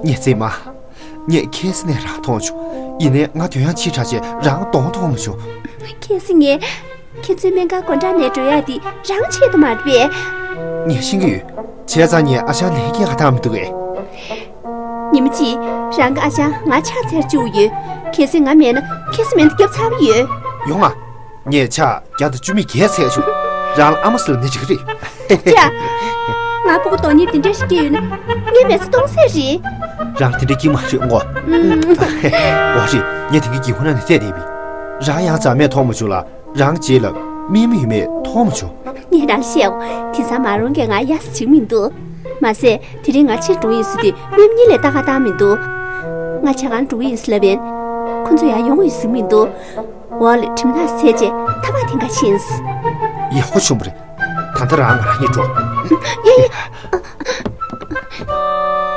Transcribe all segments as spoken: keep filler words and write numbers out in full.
ངས་བརྩེ་མ། ངས་ཁ་སང་ནས་རང་མཐོང་བྱུང་། ཡིན་ནའི་ང་དོན་ཡང་ཕྱི་དྲགས་བྱས་རང་གདོང་མཐོང་མ་བྱུང་། ཁ་སང་ངས་ཁྱེད་ཚོའི་སྨན་ཁང་སྒོ་འགྲམ་ནས་འགྲོ་ཡག་འདི་རང་ཆེད་དུ་མ་རེད་པས། ངས་ཤེས་ཀྱི་ཡོད། བྱས་ཙང་ངས་ཨ་ཞང་ལན་སྐྱེལ་ག་བཏང་མི་འདུག་གས། ཉི་མ་གཅིག་རང་གི་ཨ་ཞང་ང་ཕྱག་འཚལ་བཅུག་ཡོད། གལ་སྲིད་ང་མེད་ན་ཁ་སང་མེད་ན་རྒྱབ་ཚར་གི་ཡོད། ཡོང་ང་། ངས་ཕྱག་བརྒྱ་དང་བཅུ་མེད་བརྒྱད་འཚལ་བྱུང་། རང་ལ་ཨ་མ་ཟེར་ལབ་ན་འགྲིག་གི་རེད། ཅག་ང་སྤུ་གུ་དོན་གཉེར་འདི་འདྲ་ཞིག་སྐྱེས་ཡོད་ན་ངའི་མི་ཚེ་སྟོང་ཟད་རེད། རང་དེ་འདྲ་སྐྱིད་མ་རེད་ངོ་། ཨུམ། འོ་རེད། ངས་དེང་གི་སྒེའུ་ཁུང་ནང་ནས་བལྟས་བསྡད་པས། རང་ཡང་རྩ་མེད་མཐོང་མ་བྱུང་ལ། རང་རྗེས་ལ་དམིགས་མེད་ཡོད་མེད་མཐོང་མ་བྱུང་། ངས་རང་བཤད་འོ། དེང་སང་མ་རུང་གིས་ང་ཡ་སི་བྱེད་མི་འདུག་མ་ཟད་དེ་རིང་ང་ཕྱིར་འགྲོ་ཡིན་ཟེར་དུས་དམིགས་མེད་ལས་ལྟ་ག་བཏང་མི་འདུག་ང་ཇ་ཁང་འགྲོ་གི་ཡིན་ཟེར་ལབ་པས། ཁོ་ཚོ་ཡང་ཡོང་གི་ཡིན་ཟེར་མི་འདུག་འོག་ལ་གྲིབ་ནག་བསད་རྗེས་ཐ་མག་འཐེན་ག་ཕྱིན། ཡག་པོ་བྱུང་བ་རེད། ད་ལྟ་རང་ང་རང་གཉིས་འགྲོ། ཡ་ཡ།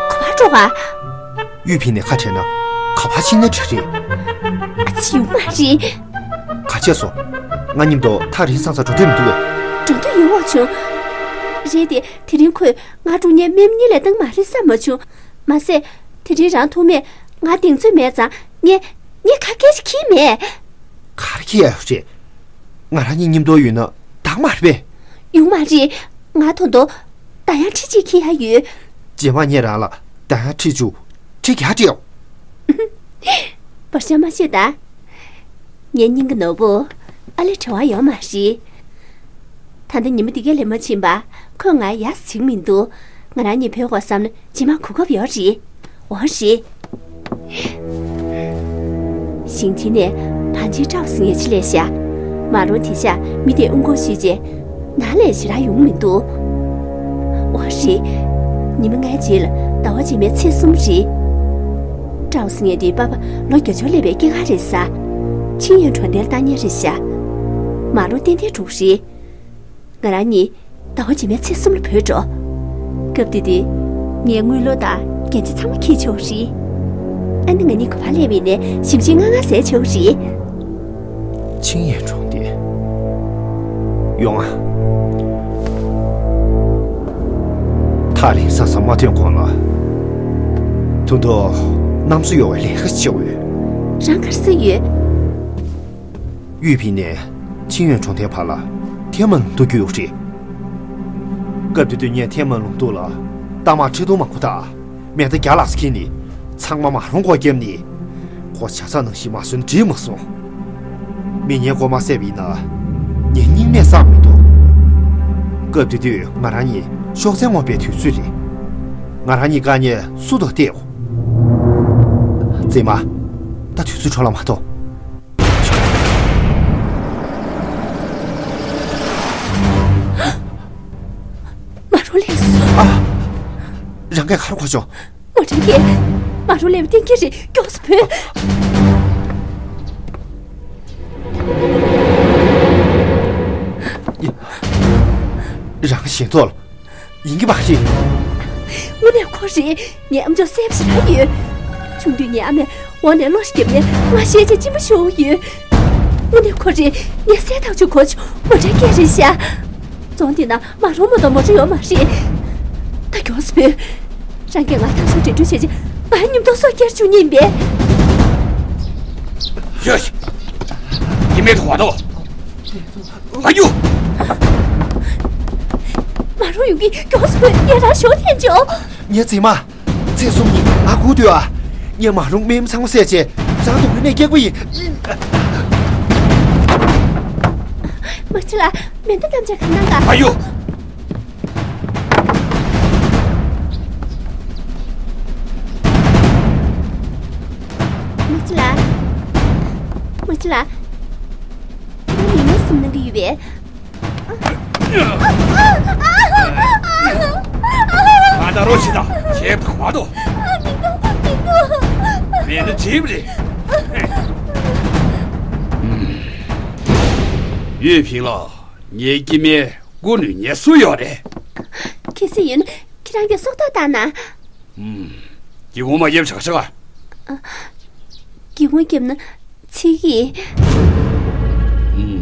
ག་པར་འགྲོ་ག་གཡུ་ཕིན་ནས་ཁ་བྲལ་ན་ག་པར་ཕྱིན་ན་འགྲིག་རེད། ཨ་ཙི་ཡོང་མ་རེད། ག་བྱས་སོང་། ང་མཉམ་དུ་ཐག་རིང་ས་ཚ་འགྲོ་འདོད་མི་འདུག་གས། འགྲོ་འདོད་ཡོད་བ་བྱུང་། རེད་དེ་དེ་རིང་ཁོས་ང་དཀྲུག་ཉེན་མེམ་གཉིས་ལས་བཏང་མ་རེད་བསམ་མ་བྱུང་། མ་ཟད། དེ་རིང་རང་ཐུག་མེད་ང་གདེང་ཚོད་མེད་ཙང་ངས་ངས་ག་སྐད་ཞིག་ཁྱེར་མེད། ག་རེ་ཁྱེར་ཡག་ཡོད་རེད། ང་རང་གཉིས་མཉམ་དུ་ཡོད་ན་བདག་མ་རེད་པས། ཡོང་མ་རེད། ང་ཐོག་ཏུ་བདག་ཡང་ཁྲི་གཅིག་ཁྱེར་ཡག་ཡོད། རྗེས་མ་ངས་རང་ལ་བདག་ཡང་ཁྲི་བཅུ་ཁྲི་བརྒྱ་སྤྲད་ཡོང་། བར་ཆད་མ་བྱེད་ད། ངའི་སྙིང་གི་ནོར་བུ། ཨ་ལས་བྲེལ་བ་ཡོད་མ་རེད། ད་ལྟ་ཉི་མ་འདི་གས་ལས་མ་ཕྱིན་པ་ཁོས་ང་ཡ་སི་བྱེད་མི་འདུག་ང་རང་གཉིས་བུད་དགོས་བསམ་ན་རྗེས་མ་གོ་སྐབས་ཡོད་རེད། འོ་རེད། ཞིང་ཆེན་ནས་བང་ཆེན་ཀྲའོ་སི་ངེད་ཅི་ལས་ཤ། མ་རུང་དེ་ཤ་མི་དེ་དབུ་སྐོར་ཞུས་རྗེས། ནང་ལས་ཞེ་དྲག་ཡོང་མི་འདུག་འོ་རེད། ཉི་མ་ལྔའི་རྗེས་ལ་ཟླ་བ་རྗེས་མའི་ཚེས་གསུམ་རེད། ཀྲའོ་སི་ངེད་དེའི་པ་ཕ་ལོ་བརྒྱད་ཅུ་སླེབས་པའི་སྐྱེས་སྐར་རེད་ས། ཆིང་ཡོན་གྲོང་རྡལ་ལྟ་ཉན་རེད་ཤ། མ་རུང་ཏན་ཏན་འགྲོ་གི་རེད། ང་རང་གཉིས་ཟླ་བ་རྗེས་མའི་ཚེས་གསུམ་ལ་བུད་འགྲོ། སྐབས་དེ་དུས་ངས་དངུལ་ལོར་དང་རྒྱན་ཆ་ཚང་མ་འཁྱེར་ཆོག་རེད། ཨ་ནི་ང་གཉིས་ག་པར་སླེབས་པ་ཡིན་ནའི་ཞིམ་ཞིམ་ངར་ངར་ཟས་ཆོག་རེད། ཆིང་ཡོན་གྲོང་རྡལ། ཡོང་ང་། ཐག་རིང་ས་ས་མ་ཐོན་གོང་ལ། དུང་དུ་གནམ་ས་གཡོ་བའི་ལས་ཀ་བྱེད་འོས། རང་གར་སུ་ཡོད། གཡུས་ཕིན་ནས་ཆིང་ཡོན་གྲོང་རྡལ་བར་ལ་ཐེ་མ་ལུང་རྡོ་རྒྱུག་ཡོད་རེད། སྐབས་དེ་དུས་ངས་ཐེ་མ་ལུང་རྡོ་ལ་རྟ་དམག་ཁྲི་སྟོང་མང་པོ་དང་མེ་མདའ་བརྒྱ་ལྷག་ཙམ་ཁྱེར་ནས་ཚང་མ་མ་རུང་སྒོ་བརྒྱབ་ནས། ཁོ་ཇ་ཚགས་ནང་བཞིན་མ་བཟོས་ན་འགྲིག་མ་སོང་། མི་ངན་མགོ་མ་བསད་པ་ཡིན་ན་ངའི་སྙིང་ནད་སངས་མི་འདུག་སྐབས་དེ་དུས་ང་རང་གཉིས་གཤོག་རྩལ་ངོམ་པའི་དུས་ཚོད་རེད། ང་རང་གཉིས་དཀའ་ངལ་སུ་དང་གཏད་དགོས། བརྩེ་མ། ད་དུས་ཚོད་འཕྲོ་བརླག་མ་གཏོང་། མ་རུང་སླེབས་སོང་། ཨ། རང་གིས་ག་རེ་གོ་བྱུང་། ངོ་སྤྲོད་ཀྱིས། མ་རུང་སླེབས་པ་གཏན་འཁེལ་རེད། མགྱོགས་སུ་བུད། རང་ཞེན་ཐོག་ལ་ཡིན་གྱི་མ་རེད། དངོས་གནས་ཁོ་རེད། ངའི་ཨ་མཆོག་སེམས་ཞེ་དྲག་ཡོད། ཆུང་དུས་ངའི་ཨ་མས་འོག་ནས་གློ་ཞིག་བརྒྱབ་ནས་ང་ཤེད་ཆེ་གཅིན་པ་ཤོར་ཡོད། དངོས་གནས་ཁོ་རེད། ངས་གསལ་ཐག་ཆོད་གོ་ཆོད། ངོ་སྤྲོད་སྐད་རེད་ཤག་རྫོང་འདི་ན་མ་རུང་མ་གཏོགས་མོ་ཊ་ཡོད་མ་རེད། ད་མགྱོགས་སུ་བུད། རང་གིས་ང་ཐང་ཤོར་འདྲེན་སྤྲོད་བྱས་རྗེས་ང་ཡི་མཉམ་དུ་སྲོག་སྐྱེལ་བཅུག་ཉིན་པས། ཡོ་ཤི། ཡིན་མེད་དུ་བ་དོ། ཨ་ཡུ། མ་རུང་ཡོང་གི། མགྱོགས་སུ་བུད། ངས་རང་ཞོར་འཐེན་ཆོག་ངའི་བརྩེ་མ། ཚེས་གསུམ་ཉིན་ང་སྒུག་སྡོད་ཨ། ངས་མ་རུང་མེ་མཚང་མ་བསད་བྱས་རང་དང་དངོས་གནས་སྐྱེལ་དགོས་ཡིན། མ་ཅི་ལ། མེ་མདའ་གཏམ་བྱ་ག་གནང་ག་ཨ་ཡོ། མ་ཅི་ལ། མ་ཅི་ལ། ཁྱེད་མི་མེད་སེམས་གནང་གི་ཡོད་པས། ང་ད་རོ་ཆི་ད་ཁྱེད་དང་མ་དོ། མི་འདུག་མི་འདུག་མེད་ན་བྱིབ་རེད། ཡུས་ཕིང་ལགས། ངའི་སྐྱེ་དམན་སྐུ་ནུས་ངེད་སུ་ཡོད་རེད། གལ་སྲིད་ཡོད་ན་ཁྱེད་རང་གིས་སྲོག་ཐོག་བཏང་ན། ཨུམ། སྒེའུ་ཁུང་མ་བརྒྱབ་བཞག་བཞག་སྒེའུ་ཁུང་བརྒྱབ་ན་ཚིག་གི། ཨུམ།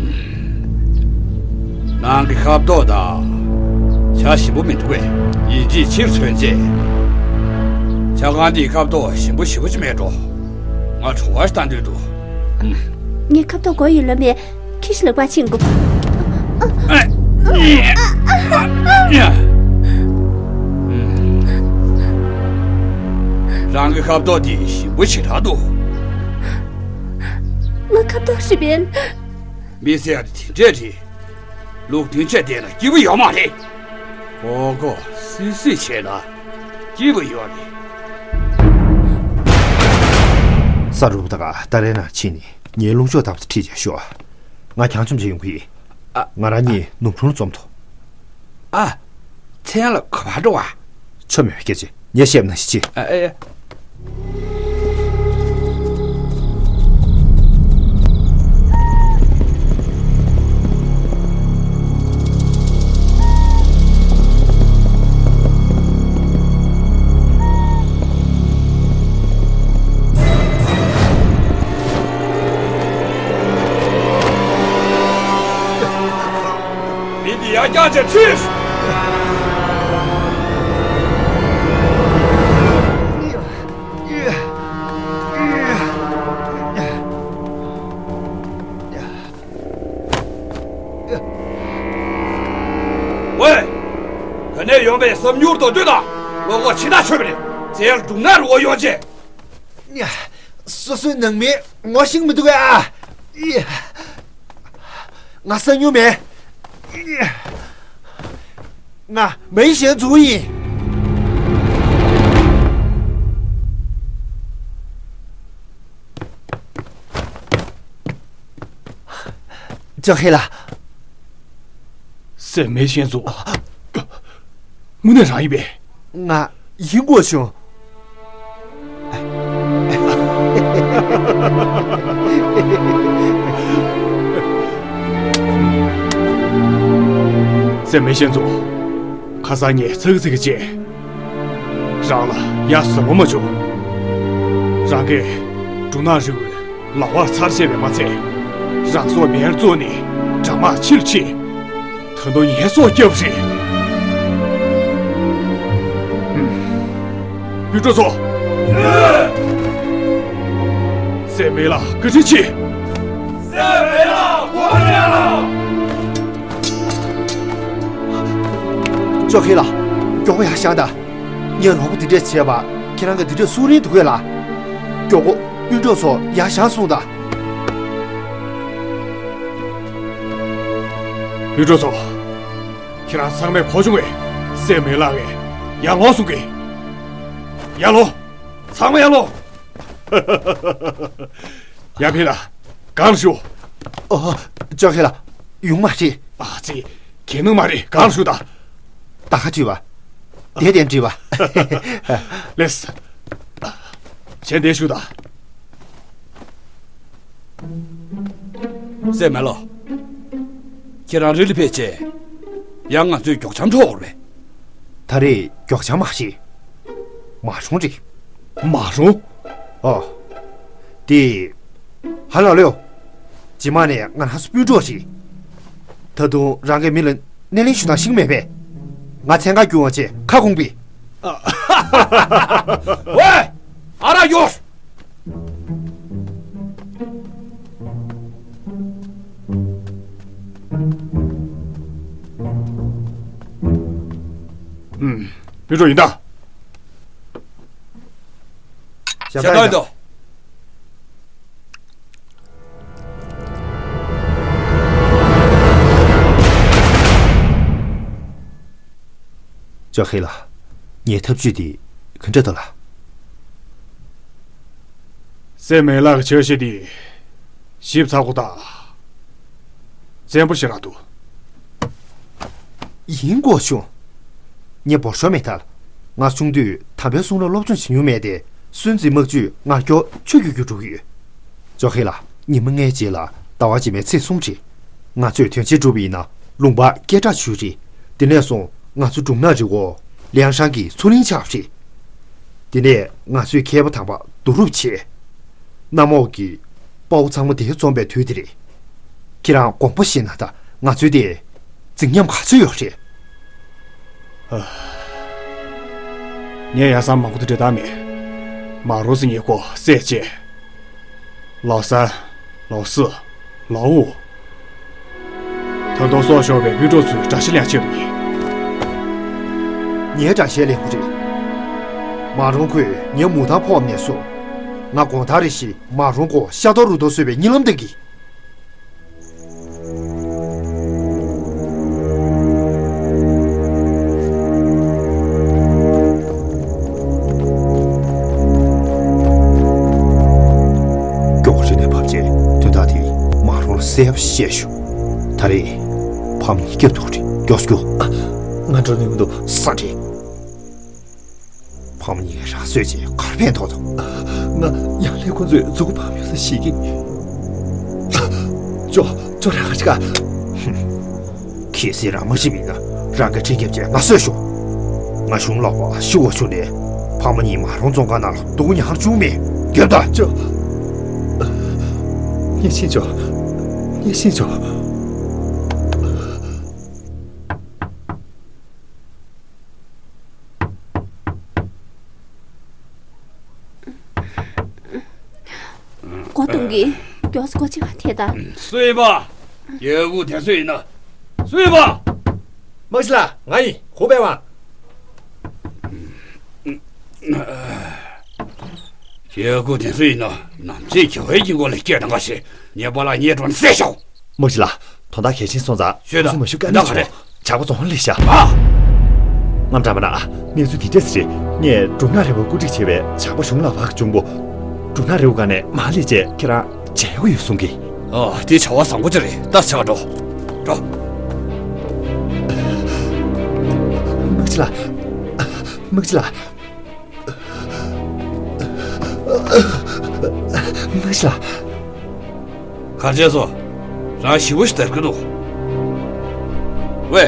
ནང་གི་ཁ་དོག་དང་། ཇ་ཞིམ་པོ་མི་འདུག་གས། ཡིན་གཅིག་ཕྱིར་མཚོན་བྱས། ཇ་ ད་གང་འདིའི་ཁ་དོག་ཞིམ་པོ་ཞེ་པོ་ཅིག་མེད་འགྲོ། ང་བྲོ་བ་ཞིག་བཏང་འདོད་འདུག། ངའི་ཁ་དོག་གོ་ཡོད་ལ་མེད། ཁྱི་ཞིག་ལ་པ་ཕྱིན་དགོས། རང་གི་ཁ་དོག་འདི་ཞིམ་པོ་ཞེ་དྲག་འདུག། ང་ཁ་དོག་ཧྲིལ་པོ་ཡིན། མི་ཟེར་ཡ་དེ་དེ་འདྲས་རེད། ལུགས་མཐུན་ཆད་བསྡད་ན་སྐྱིད་པོ་ཡོད་མ་རེད། ཨོ་ཀོ། སི་སི་བྱས་ན་སྐྱིད་པོ་ཡོད་རེད། ས་རུབ་ད་ག་ཏཱ་རའི་ནང་ཕྱིན་ནས་ངའི་རླུང་ཤོག་ལྟ་བུ་ཁྲིད་བྱས་ཤོག། ང་གྱང་ཆོམ་བྱས་ཡོང་གི་ཡིན། ཨ། ང་རང་གཉིས་ནུབ་ཁྲོང་འཛོམས་ཐོག། ཨ། མཚན་ལ་ག་པར་འགྲོ་བ། ཆོ་མེད་པའི་སྐད་ཆ། ངས་བཤད་པ་ནང་བཞིན་བྱེད། ཨ། ཨེ། མི་འདི་ཡར་བརྐྱངས་བྱས་ཁྲིད། ཝེ། ག་ནས་ཡོང་པའི་སམ་མྱུར་དུ་སྡོད་དང་། བློ་ཁོག་ཆེ་ཐག་ཆོད་པ་རེད། རྩལ་སྒྲུང་ན་རུ་བ་ཡོང་རྗེས། སོ་སོའི་ནང་མི་ངོ་ཤེས་མི་འདུག་ཨ། ང་གསང་ཉུལ་མེད། ང་མེ་ཤན་ཛུ་ཡིན། ཅོ་ཧེ་ལ། སེ་མེ་ཤན་ཛུ། དངོས་གནས་རང་ཡིན་པས། ང་ཡིན་དགོས་བྱུང་། སེ་མེ་ཤན་ཛུ། ཁ་སང་ངས་ཚིག་ཚིག་གིས་བྱས། རང་ལ་ཡ་བཟང་པོ་མ་བྱུང་། རང་གིས་འབྲུ་ནག་རི་བོའི་ལག་པར་ཚར་བཅད་པས་མ་ཚད། རང་སྲོག་མེར་བཙོས་ནས་དགྲ་དམག་ཕྱིར་ཁྲིད། ད་དུང་ངན་སོང་བསྐྱབས་རེད། ཨུམ། དབུས་གྲོགས་ཚོ། ཡོད། སེ་མེ་ལ་བཀའ་དྲིན་ཆེ། སེ་མེ་ལ་གོ་ནས་ལ། ཅོ་ཧེ་ལ། མགྱོགས་པོ་ཡར་བཞེངས་དང་། ངས་རོགས་པ་འདི་འདྲས་བྱས་པ། ཁྱེད་རང་གིས་འདི་འདྲས་སུན་རན་འདུག་གས་ལ། མགྱོགས་པོ་དབུས་གྲོགས་ཚོ་ཡར་བཞེངས་གསུངས་དང་། དབུས་གྲོགས་ཚོ། ཁྱེད་རང་ཚང་མས་གོ་བྱུང་བས། སེ་མེ་ལ་གིས་ཡར་ལོངས་གསུང་གི། ཡར་ལོངས། ཚང་མ་ཡར་ལོངས། ཡར་ཕེབས་ལ། སྒང་ལ་བཞུགས། ཨོ། ཅོ་ཧེ་ལ། ཡོང་མ་རེད། ཨ་ཙི། གྱེན་ནང་མ་རེད། སྒང་ལ་བཞུགས་དང་། ད་ག་བྲིས་པ། དེ་དེ་བྲིས་པ། ལེགས། གཞན་དེ་བཞུགས་དང་། སེ་མེ་ལ། ཁྱེད་རང་རི་ལ་ཕེབས་རྗེས། ཡང་ང་ཚོས་མགྱོགས་འཆམ་འཕྲོག་དགོས་རེད། ད་རེས་མགྱོགས་འཆམ་མ་རེད། མ་རུང་རེད། མ་རུང་། ཨོ། དེ། ཧ་ལ་ལོ། རྗེས་མ་ནས་ང་རང་ཚོ་སྤུན་གྲོགས་རེད། ད་དུང་རང་གི་མི་ལ་སྣེ་ལེན་ཞུ་སྟངས་ཤེས་ཀྱི་མེད་པས། ང་མཚན་ཁ་བསྒྱུར་བ་བྱས་ཁ་སྐོང་པས། ཝེ། ཨ་ར་ཡོ། ཨུམ། སྤུན་གྲོགས་ཡིན་ད། ཞབས་བརྟན་ཡིན་ད། ཅོ་ཧེ་ལ། ངའི་ཐབས་ཇུས་དེ་ག་འདྲ་འདུག་ལགས། སེ་མེ་ལགས་ཀྱི་འཆར་གཞི་དེ་ཞིབ་ཚགས་པོ་དང་བཙན་པོ་ཞེ་དྲག་འདུག། ཡིན་དགོས་བྱུང་། ངས་འབོར་ཤོར་མེད་ཐལ། ང་ཆུང་དུས་དམ་པའི་གསུང་རབ་སློབ་སྦྱོང་བྱེད་མྱོང་མེད་དེ། སུན་གཙེར་དམག་ཇུས་ངར་སྐྱོར་ཆུ་རྒྱུག་རྒྱུག་འགྲོ་གི་ཡོད། ཅོ་ཧེ་ལགས། ཉི་མ་ལྔའི་རྗེས་ལ་ཟླ་བ་རྗེས་མའི་ཚེས་གསུམ་རེད། ང་ཚོས་དོན་ཆེན་བསྒྲུབས་པ་ཡིན་ན་ལུང་པ་སྐད་གྲགས་ཆོད་རེད། དེ་ནས་བཟུང་ང་ཚོ་འབྲུག་ནག་རི་བོ་ལིའང་ཧྲན་གྱི་མཚོ་གླིང་ཆགས་པ་རེད། དེ་ནས་ང་ཚོས་མཁས་པ་དམ་པ་བསྡུ་རུབ་བྱས། གནམ་འོག་གི་དཔའ་བོ་ཚང་མ་དེར་འཛོམས་པའི་དུས་དེ་རེད། ཁྱེད་རང་དགོངས་པ་བཞེས་ན་ད། ང་ཚོའི་དེ་རྫིག་ཉམས་ག་ཚོད་ཡོད་རེད། ཨ། ངས་ཡ་བསམ་མང་པོ་དེ་འདྲ་བཏང་མེད། མ་རུང་ཟེར་མཁན་ཁོ་བསད་རྗེས། ལའོ་སན། ལའོ་སི། ལའོ་ཝུ། ད་དུང་སྲོག་ཤོར་བའི་སྤུན་གྲོགས་ཚོའི་དགྲ་ཤ་ལེན་ཆེད་དུ་ཡིན། ངའི་དགྲ་ཤ་ལེན་དགོས་རེད། མ་རུང་ཁོས་ངའི་མུ་མཐའ་ཕོག་ནས་བཟུང་། ང་དགོང་དག་རེ་བཞིན་མ་རུང་ཁོ་ཤ་ཐོག་རུ་ཐོག་བཟོས་པའི་གཉིད་ལམ་བདེ་གི། མགྱོགས་རེ་ནས་བབས་རྗེས་དོན་དག་དེ་མ་རུང་ལ་གསལ་པོ་བཤད་ཞུ། ད་རེས་ཕམ་གཉིས་སྐྱབས་ཐུག་རེད། མགྱོགས་སུ་རྒྱུགས། ང་འགྲོ་ནུས་མི་འདུག་ས་འདྲི། ཕམ་གཉིས་ཀ་རང་གསོད་བྱས་གར་ཕན་ཐོགས་དང་། ང་ཡང་ལས་ཁོ་ཚོས་མཛུ་གུ་ཕམ་ཡོད་ས་ཤེས་ཀྱི། ཅོ་ཅོ་རང་ག་ཅི་ག་ཁྱེད་སྲིད་རང་མ་ཤི་མིན་ན་རང་གི་ཁྲིད་རྒྱབ་ཅེས་ང་གསོད་ཤོག་ང་གཞུང་ལོག་པ་ཤི་བ་ཤུ་ནས་ཕ་མ་གཉིས་མ་རུང་བཙོན་ཁང་ནང་ལ་སྡུག་ཉར་བཅུག་མེད། རྒྱབ་ད། ཅོ། ངས་ཤེས་ཆོག་ངས་ཤེས་ཆོག་སྒོ་གཏོང་གི། མགྱོགས་སུ་སྒོ་ཕྱེ་ག་ཐད་ད། སུ་ཡིན་པ། རྒྱལ་པོ་དེ་སུ་ཡིན་ན། སུ་ཡིན་པ། དམག་སྤྱི་ལགས། ང་ཡིན། ཧུ་པའི་ཝང་། རྒྱལ་པོ་དེ་སུ་ཡིན་ན། ནམ་ཕྱེད་རྒྱལ་བའི་དཀྱིལ་འཁོར་ལ་སྐད་གཏོང་ག་ཞེས་ཉེས་པ་ལ་ཉེས་འགྲོ་ན་བསད་ཤོག་དམག་སྤྱི་ལགས། དོན་དག་གལ་ཆེན་སོང་ཙང་ཤོད་དང་། མ་ཞུ་བཀའ་འདྲི་ཆོག་ཇག་པ་རྫོང་ལ་ཤ། ཨ། རྔམ་དྲག་པ་ན་གནས་ཚུལ་འདི་འདྲས་རེད། ངས་འབྲུ་ནག་རི་བོ་བཀོད་སྒྲིག་བྱས་པའི་ཇག་པ་གཞུང་ལ་བག་གཅུང་པོ། འབྲུ་ནག་རི་བོ་སྒང་ནས་མར་སླེབས་རྗེས་ཁྱེད་རང་མཇལ་དགོས་ཡོད་གསུང་གི། ཨ། དེ་བྱ་བ་བཟང་པོ་ཅིག་རེད། ད་ཆ་འགྲོ། འགྲོ། དམག་སྤྱི་ལགས། དམག་སྤྱི་ལགས། དམག་སྤྱི་ལགས། གར་བྱས་སོང་། རང་ཞི་བོ་ཞིག་སྟེར་གི་འདུག་ཝེ།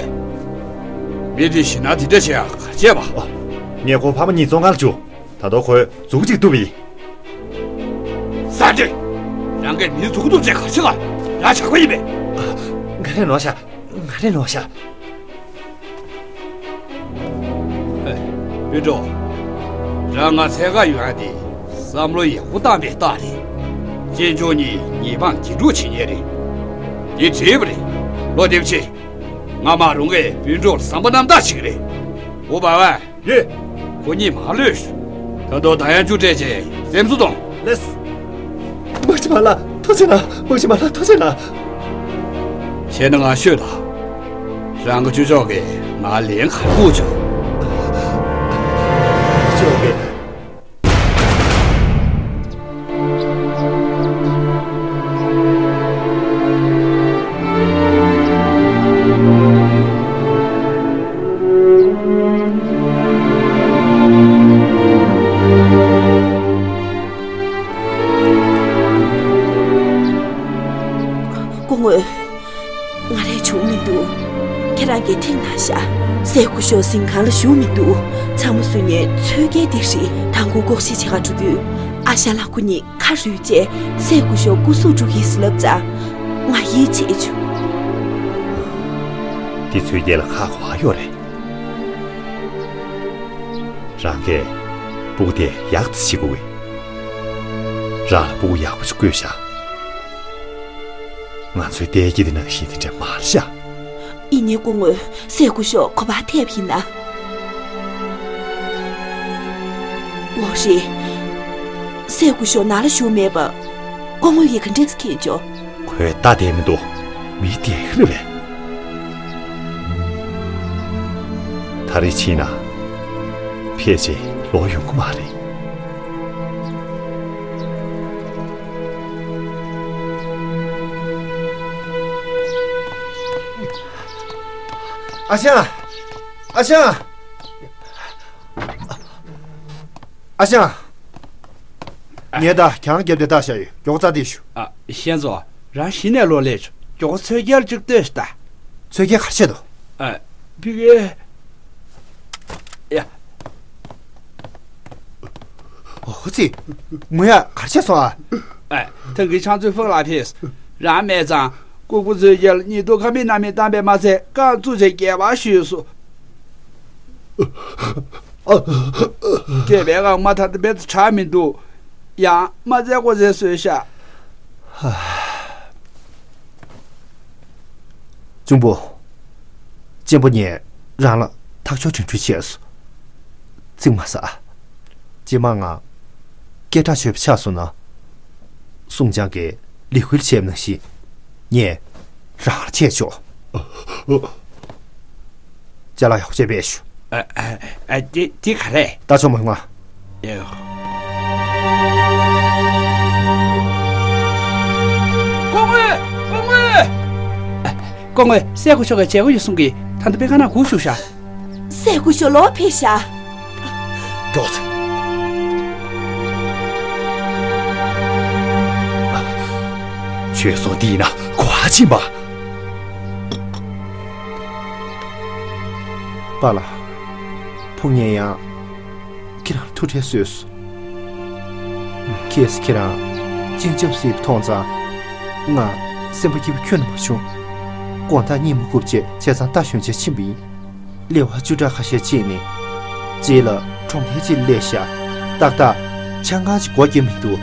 མི་དེ་ཞི་ན་དེ་འདྲ་བྱེད་ཡ་གར་བྱས་པ། ངས་ཁོ་ཕ་མ་གཉིས་བཙོན་ཁང་ལ་བཅུག་ད་དུང་ཁོས་མཛུ་གུ་གཅིག་གཏུབ་པ་ཡིན། ས་འདྲེ། རང་གིས་མི་མཛུ་གུ་གཏུབ་བྱས་གར་བྱེད་ག་རང་ཇག་པ་ཡིན་པས། ང་རེ་ནོར་ཤག་ང་རེ་ནོར་ཤག་ཨེ། སྤུན་གྲོགས། རང་ང་འཚོལ་ག་ཡོང་ཡ་དེ་བསམ་བློ་ཡག་པོ་བཏང་པའི་རྟགས་རེད། གཅེན་གཅུང་གཉིས་ཉེས་པ་འགན་སྒྲུབ་བྱེད་མཁན་རེད། འདི་བྲིས་པ་རེད། ལོ་དེབ་ཆེ། ང་མ་རུང་གིས་སྤུན་གྲོགས་ལ་བསམ་པ་རྣམ་དག་བྱེད་ཀྱི་རེད། འོ་བ་བ། ཡོད། ཁོ་གཉིས་མར་གློད་ཤོག་ད་དུང་བདག་ཡང་བཅུ་སྤྲད་བྱས་སེམས་གསོ་གཏོང་། ལེས། དམག་སྤྱི་མ་ལགས་ཐུགས་རྗེ་གནང་། དམག་སྤྱི་མ་ལགས་ཐུགས་རྗེ་གནང་། བྱས་ན་ང་ཤོད་དང་། རང་གི་ཅུ་ཅོག་གིས་ང་ལན་ག་རེ་ཕུལ་ཆོག་ཅོག་གིས། སྐུ་ངོ། ང་རས་བྱུང་མི་འདུག་ཁྱེད་རང་གིས་ཐེངས་ནང་བཞག་སྲས་སྐུ་ཞབས་གཟིམ་ཁང་ལ་བཞུགས་མི་འདུག་ཚང་མ་བཟོས་ནས་ཚོས་རྒྱལ་འདི་རེད། དང་པོ་ལྐོག་ཤལ་བྱེད་ག་འགྲོ་དུས། ཨ་ཞང་ལགས་ཁོ་གཉིས་ཁ་རུས་བྱས་སྲས་སྐུ་ཞབས་སྐུ་གཟུགས་འགྲོ་གི་ཟེར་ལབ་ཙང་། ང་ཡིད་ཆེས་བྱུང་། འདི་ཚོའི་རྒྱལ་ལ་ཁག་ཁོ་ཨ་ཡོད་རེད། རང་གིས་སྤུ་གུ་དེ་ཡག་ཏུ་བྱེད་དགོས། རང་ལ་སྤུ་གུ་ཡག་པོ་ཞིག་བསྐོས་བཞག་ང་ཚོའི་བདེ་སྐྱིད་དེ་ནང་བཞིན་དེ་འདྲ་མ་རེད་ཤག་ཡིན་ནའི་སྐུ་ངོ། སྲས་སྐུ་ཞབས་ག་པར་ཐེབས་ཡིན་ན། འོ་རེད། སྲས་སྐུ་ཞབས་ནང་ལ་བཞུགས་མེད་པ། སྐུ་ངོ་ཡིས་ག་འདྲས་མཁྱེན་བྱུང་། ཁོས་ལྟ་བསྡད་མི་འདུག་མི་དེ་ཧི་རེད་པས། ད་རེས་ཕྱིན་ན་ཕལ་ཆེར་ལོག་ཡོང་གི་མ་རེད། ཨ་ཞང་། ཨ་ཞང་། ཨ་ཞང་། ངས་ད་གྱང་བརྒྱབ་སྟེ་བཏགས་བཞག་ཡོད། མགྱོགས་རྩ་དེ་ཞུ། ཨ། ཤན་ཙོ། རང་གཞི་ནས་ལོག་སླེབས་བྱུང་། མགྱོགས་ཚོས་རྒྱལ་གཅིག་ལྟོས་ཤིག་ད། ཚོས་རྒྱལ་ག་རེ་བྱས་འདུག་ཨ། ཕི་གེ། ཡ། ཨོ་ཙི། ངུ་ཡ་ག་རེ་བྱས་སོང་ཨ། ཨ། ཐང་གི་ཆང་ཚོས་ཕག་ལ་ཕེབས། རང་མེད་ཙང་། ལྐུགས་པ་ཚོས་རྒྱལ་གཉིད་དུ་ཁ་མིག་སྣ་མིག་བཏང་པས་མ་ཚད་རྐང་བཙུགས་བྱས་སྐྱེལ་བ་ཞུས་སོ། སྐྱེས་པའི་ངང་མ་ཐག་ཏུ་བེད་དུ་གྲགས་མི་འདུག་ཡང་མ་བཙལ་གོ་བཙལ་བཟོས་ཤག་གཅུང་པོ། གཅེན་པོ་ངས་རང་ལ་ཐག་གཅོད་དྲན་སྐུལ་བྱས་སོང་། ཚིག་མ་ཟ། རྗེས་མ་ང་སྐད་གྲགས་ཆོད་པ་ཆགས་སོང་ན། སུང་ཅང་གིས་ལས་འགུལ་བྱས་པ་ནང་བཞིན་ངས་རང་ལ་ཁྱེར་ཆོག་ཅ་ལག་ཡག་པོ་བྱས་པས་ཞུ། ཨ། ཨ། ཨ། དེ། དེ་ག་རེད། ད་ཆོག་མ་ཡོང་ང་། ཡོ། སྐུ་ངོ། སྐུ་ངོ། སྐུ་ངོ། སྲས་སྐུ་ཞབས་ཀྱིས་མཇལ་དགོས་ཡོད་གསུང་གི། ད་ལྟ་པེ་ཁ་ན་སྒུག་བཞུགས་ཤག་སྲས་སྐུ་ཞབས་ལོག་ཕེབས་ཤག་རྒྱོགས་ཚེ། བྱོལ་སོང་། འདི་ཡིན་ན་གོ་བ་ཕྱིན་པ། པཱ་ལགས། ཕུགས་ངས་ཡང་ཁྱེད་རང་ལ་ཐུགས་ཁྲལ་བཟོས་སོང་། གལ་སྲིད་ཁྱེད་རང་སྐྱིན་ཆབ་སྲིད་པ་མཐོང་ཙང་། ང་སེམས་པ་སྐྱིད་པོ་ཁྱོན་ནས་མ་བྱུང་། དགོང་དག་གཉིད་མ་ཁུག་བྱས་བྱས་ཙང་རྟ་ཞོན་བྱས་ཕྱིན་པ་ཡིན། ལེ་དབར་བཅུ་ཕྲག་ཁ་ཤས་ཕྱིན་ནས། རྗེས་ལ་གྲོང་རྡལ་ཅིག་ལ་སླེབས་ཤག་ཏག་ཏག་ཆང་ཁང་ཅིག་སྒོ་བརྒྱབ་མི་འདུག་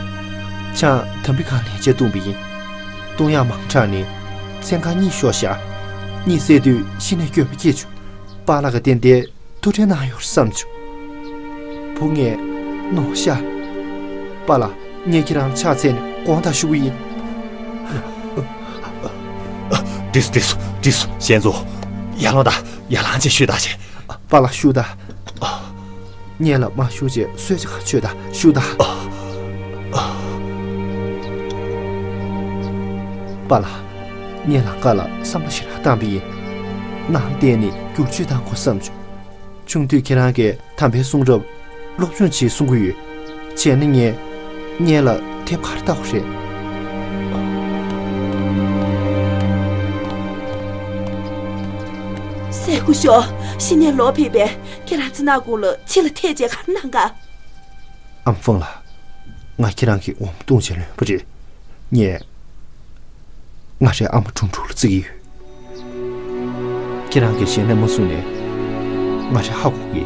ཆང་དམ་བི་ཁང་ལེན་ཆེད་བཏུང་བ་ཡིན། བཏུང་ཡག་མང་དྲགས་ནས་མཚན་གང་གཉིད་ཤོར་ཤག་གཉིད་སད་དུས་གཞི་ནས་སྐྱོ་པོ་སྐྱེས་བྱུང་། པཱ་ལགས་ཀྱིས་ཏན་ཏན་ཐུགས་ཁྲལ་གནང་ཡོད་རེད་བསམ་བྱུང་། བུ་ངས་ནོར་ཤག་པཱ་ལགས། ངས་ཁྱེད་རང་ཕྱག་འཚལ་ནས་དགོངས་དག་ཞུ་གི་ཡིན། འགྲིག་སོང་། འགྲིག་སོང་། འགྲིག་སོང་། ཞལ་འཛོམས། ཡར་ལོངས་དང་། ཡར་ལངས་བྱས་ཞུས་དང་བྱས། པཱ་ལགས་ཞུ་དང་། སྔོན་ལ་མ་ཞུ་བྱས་གསོལ་ཇ་གང་མཆོད་དང་ཞུ་དང་། པཱ་ལགས། ངས་ལམ་ཁ་ལ་བསམ་བློ་ཞེ་དྲག་བཏང་བ་ཡིན། ནང་བསྡད་ནས་བསྒྱུར་བཅོས་གཏང་དགོས་བསམ་བྱུང་། ཆུང་དུས་ཁྱེད་རང་གིས་དམ་པའི་གསུང་རབ་སློབ་སྦྱོང་བྱེད་གསུང་གི་ཡོད། བྱས་ན་ངས་སྔོན་ལ་དེབ་ག་རེ་ལྟ་དགོས་རེད། སྲས་སྐུ་ཞབས། གཞི་ནས་ལོག་ཕེབས་པས་ཁྱེད་རང་ཚོའི་ནང་ཁུལ་ལ་ཕྱི་ལ་ཐད་བྱས་ག་རེ་གནང་ག་ཨ་མ་ཧྥང་ལགས། ང་ཁྱེད་རང་གི་འོ་མ་བཏུང་བྱས་ལོན་པ་རེད། ངས། ང་རའི་ཨ་མ་ཁྲུང་ཁྲུང་ལ་བརྩི་གི་ཡོད། ཁྱེད་རང་གིས་ཞལ་ནས་མ་གསུངས་ནའི། ང་རའི་ཧ་གོ་གི།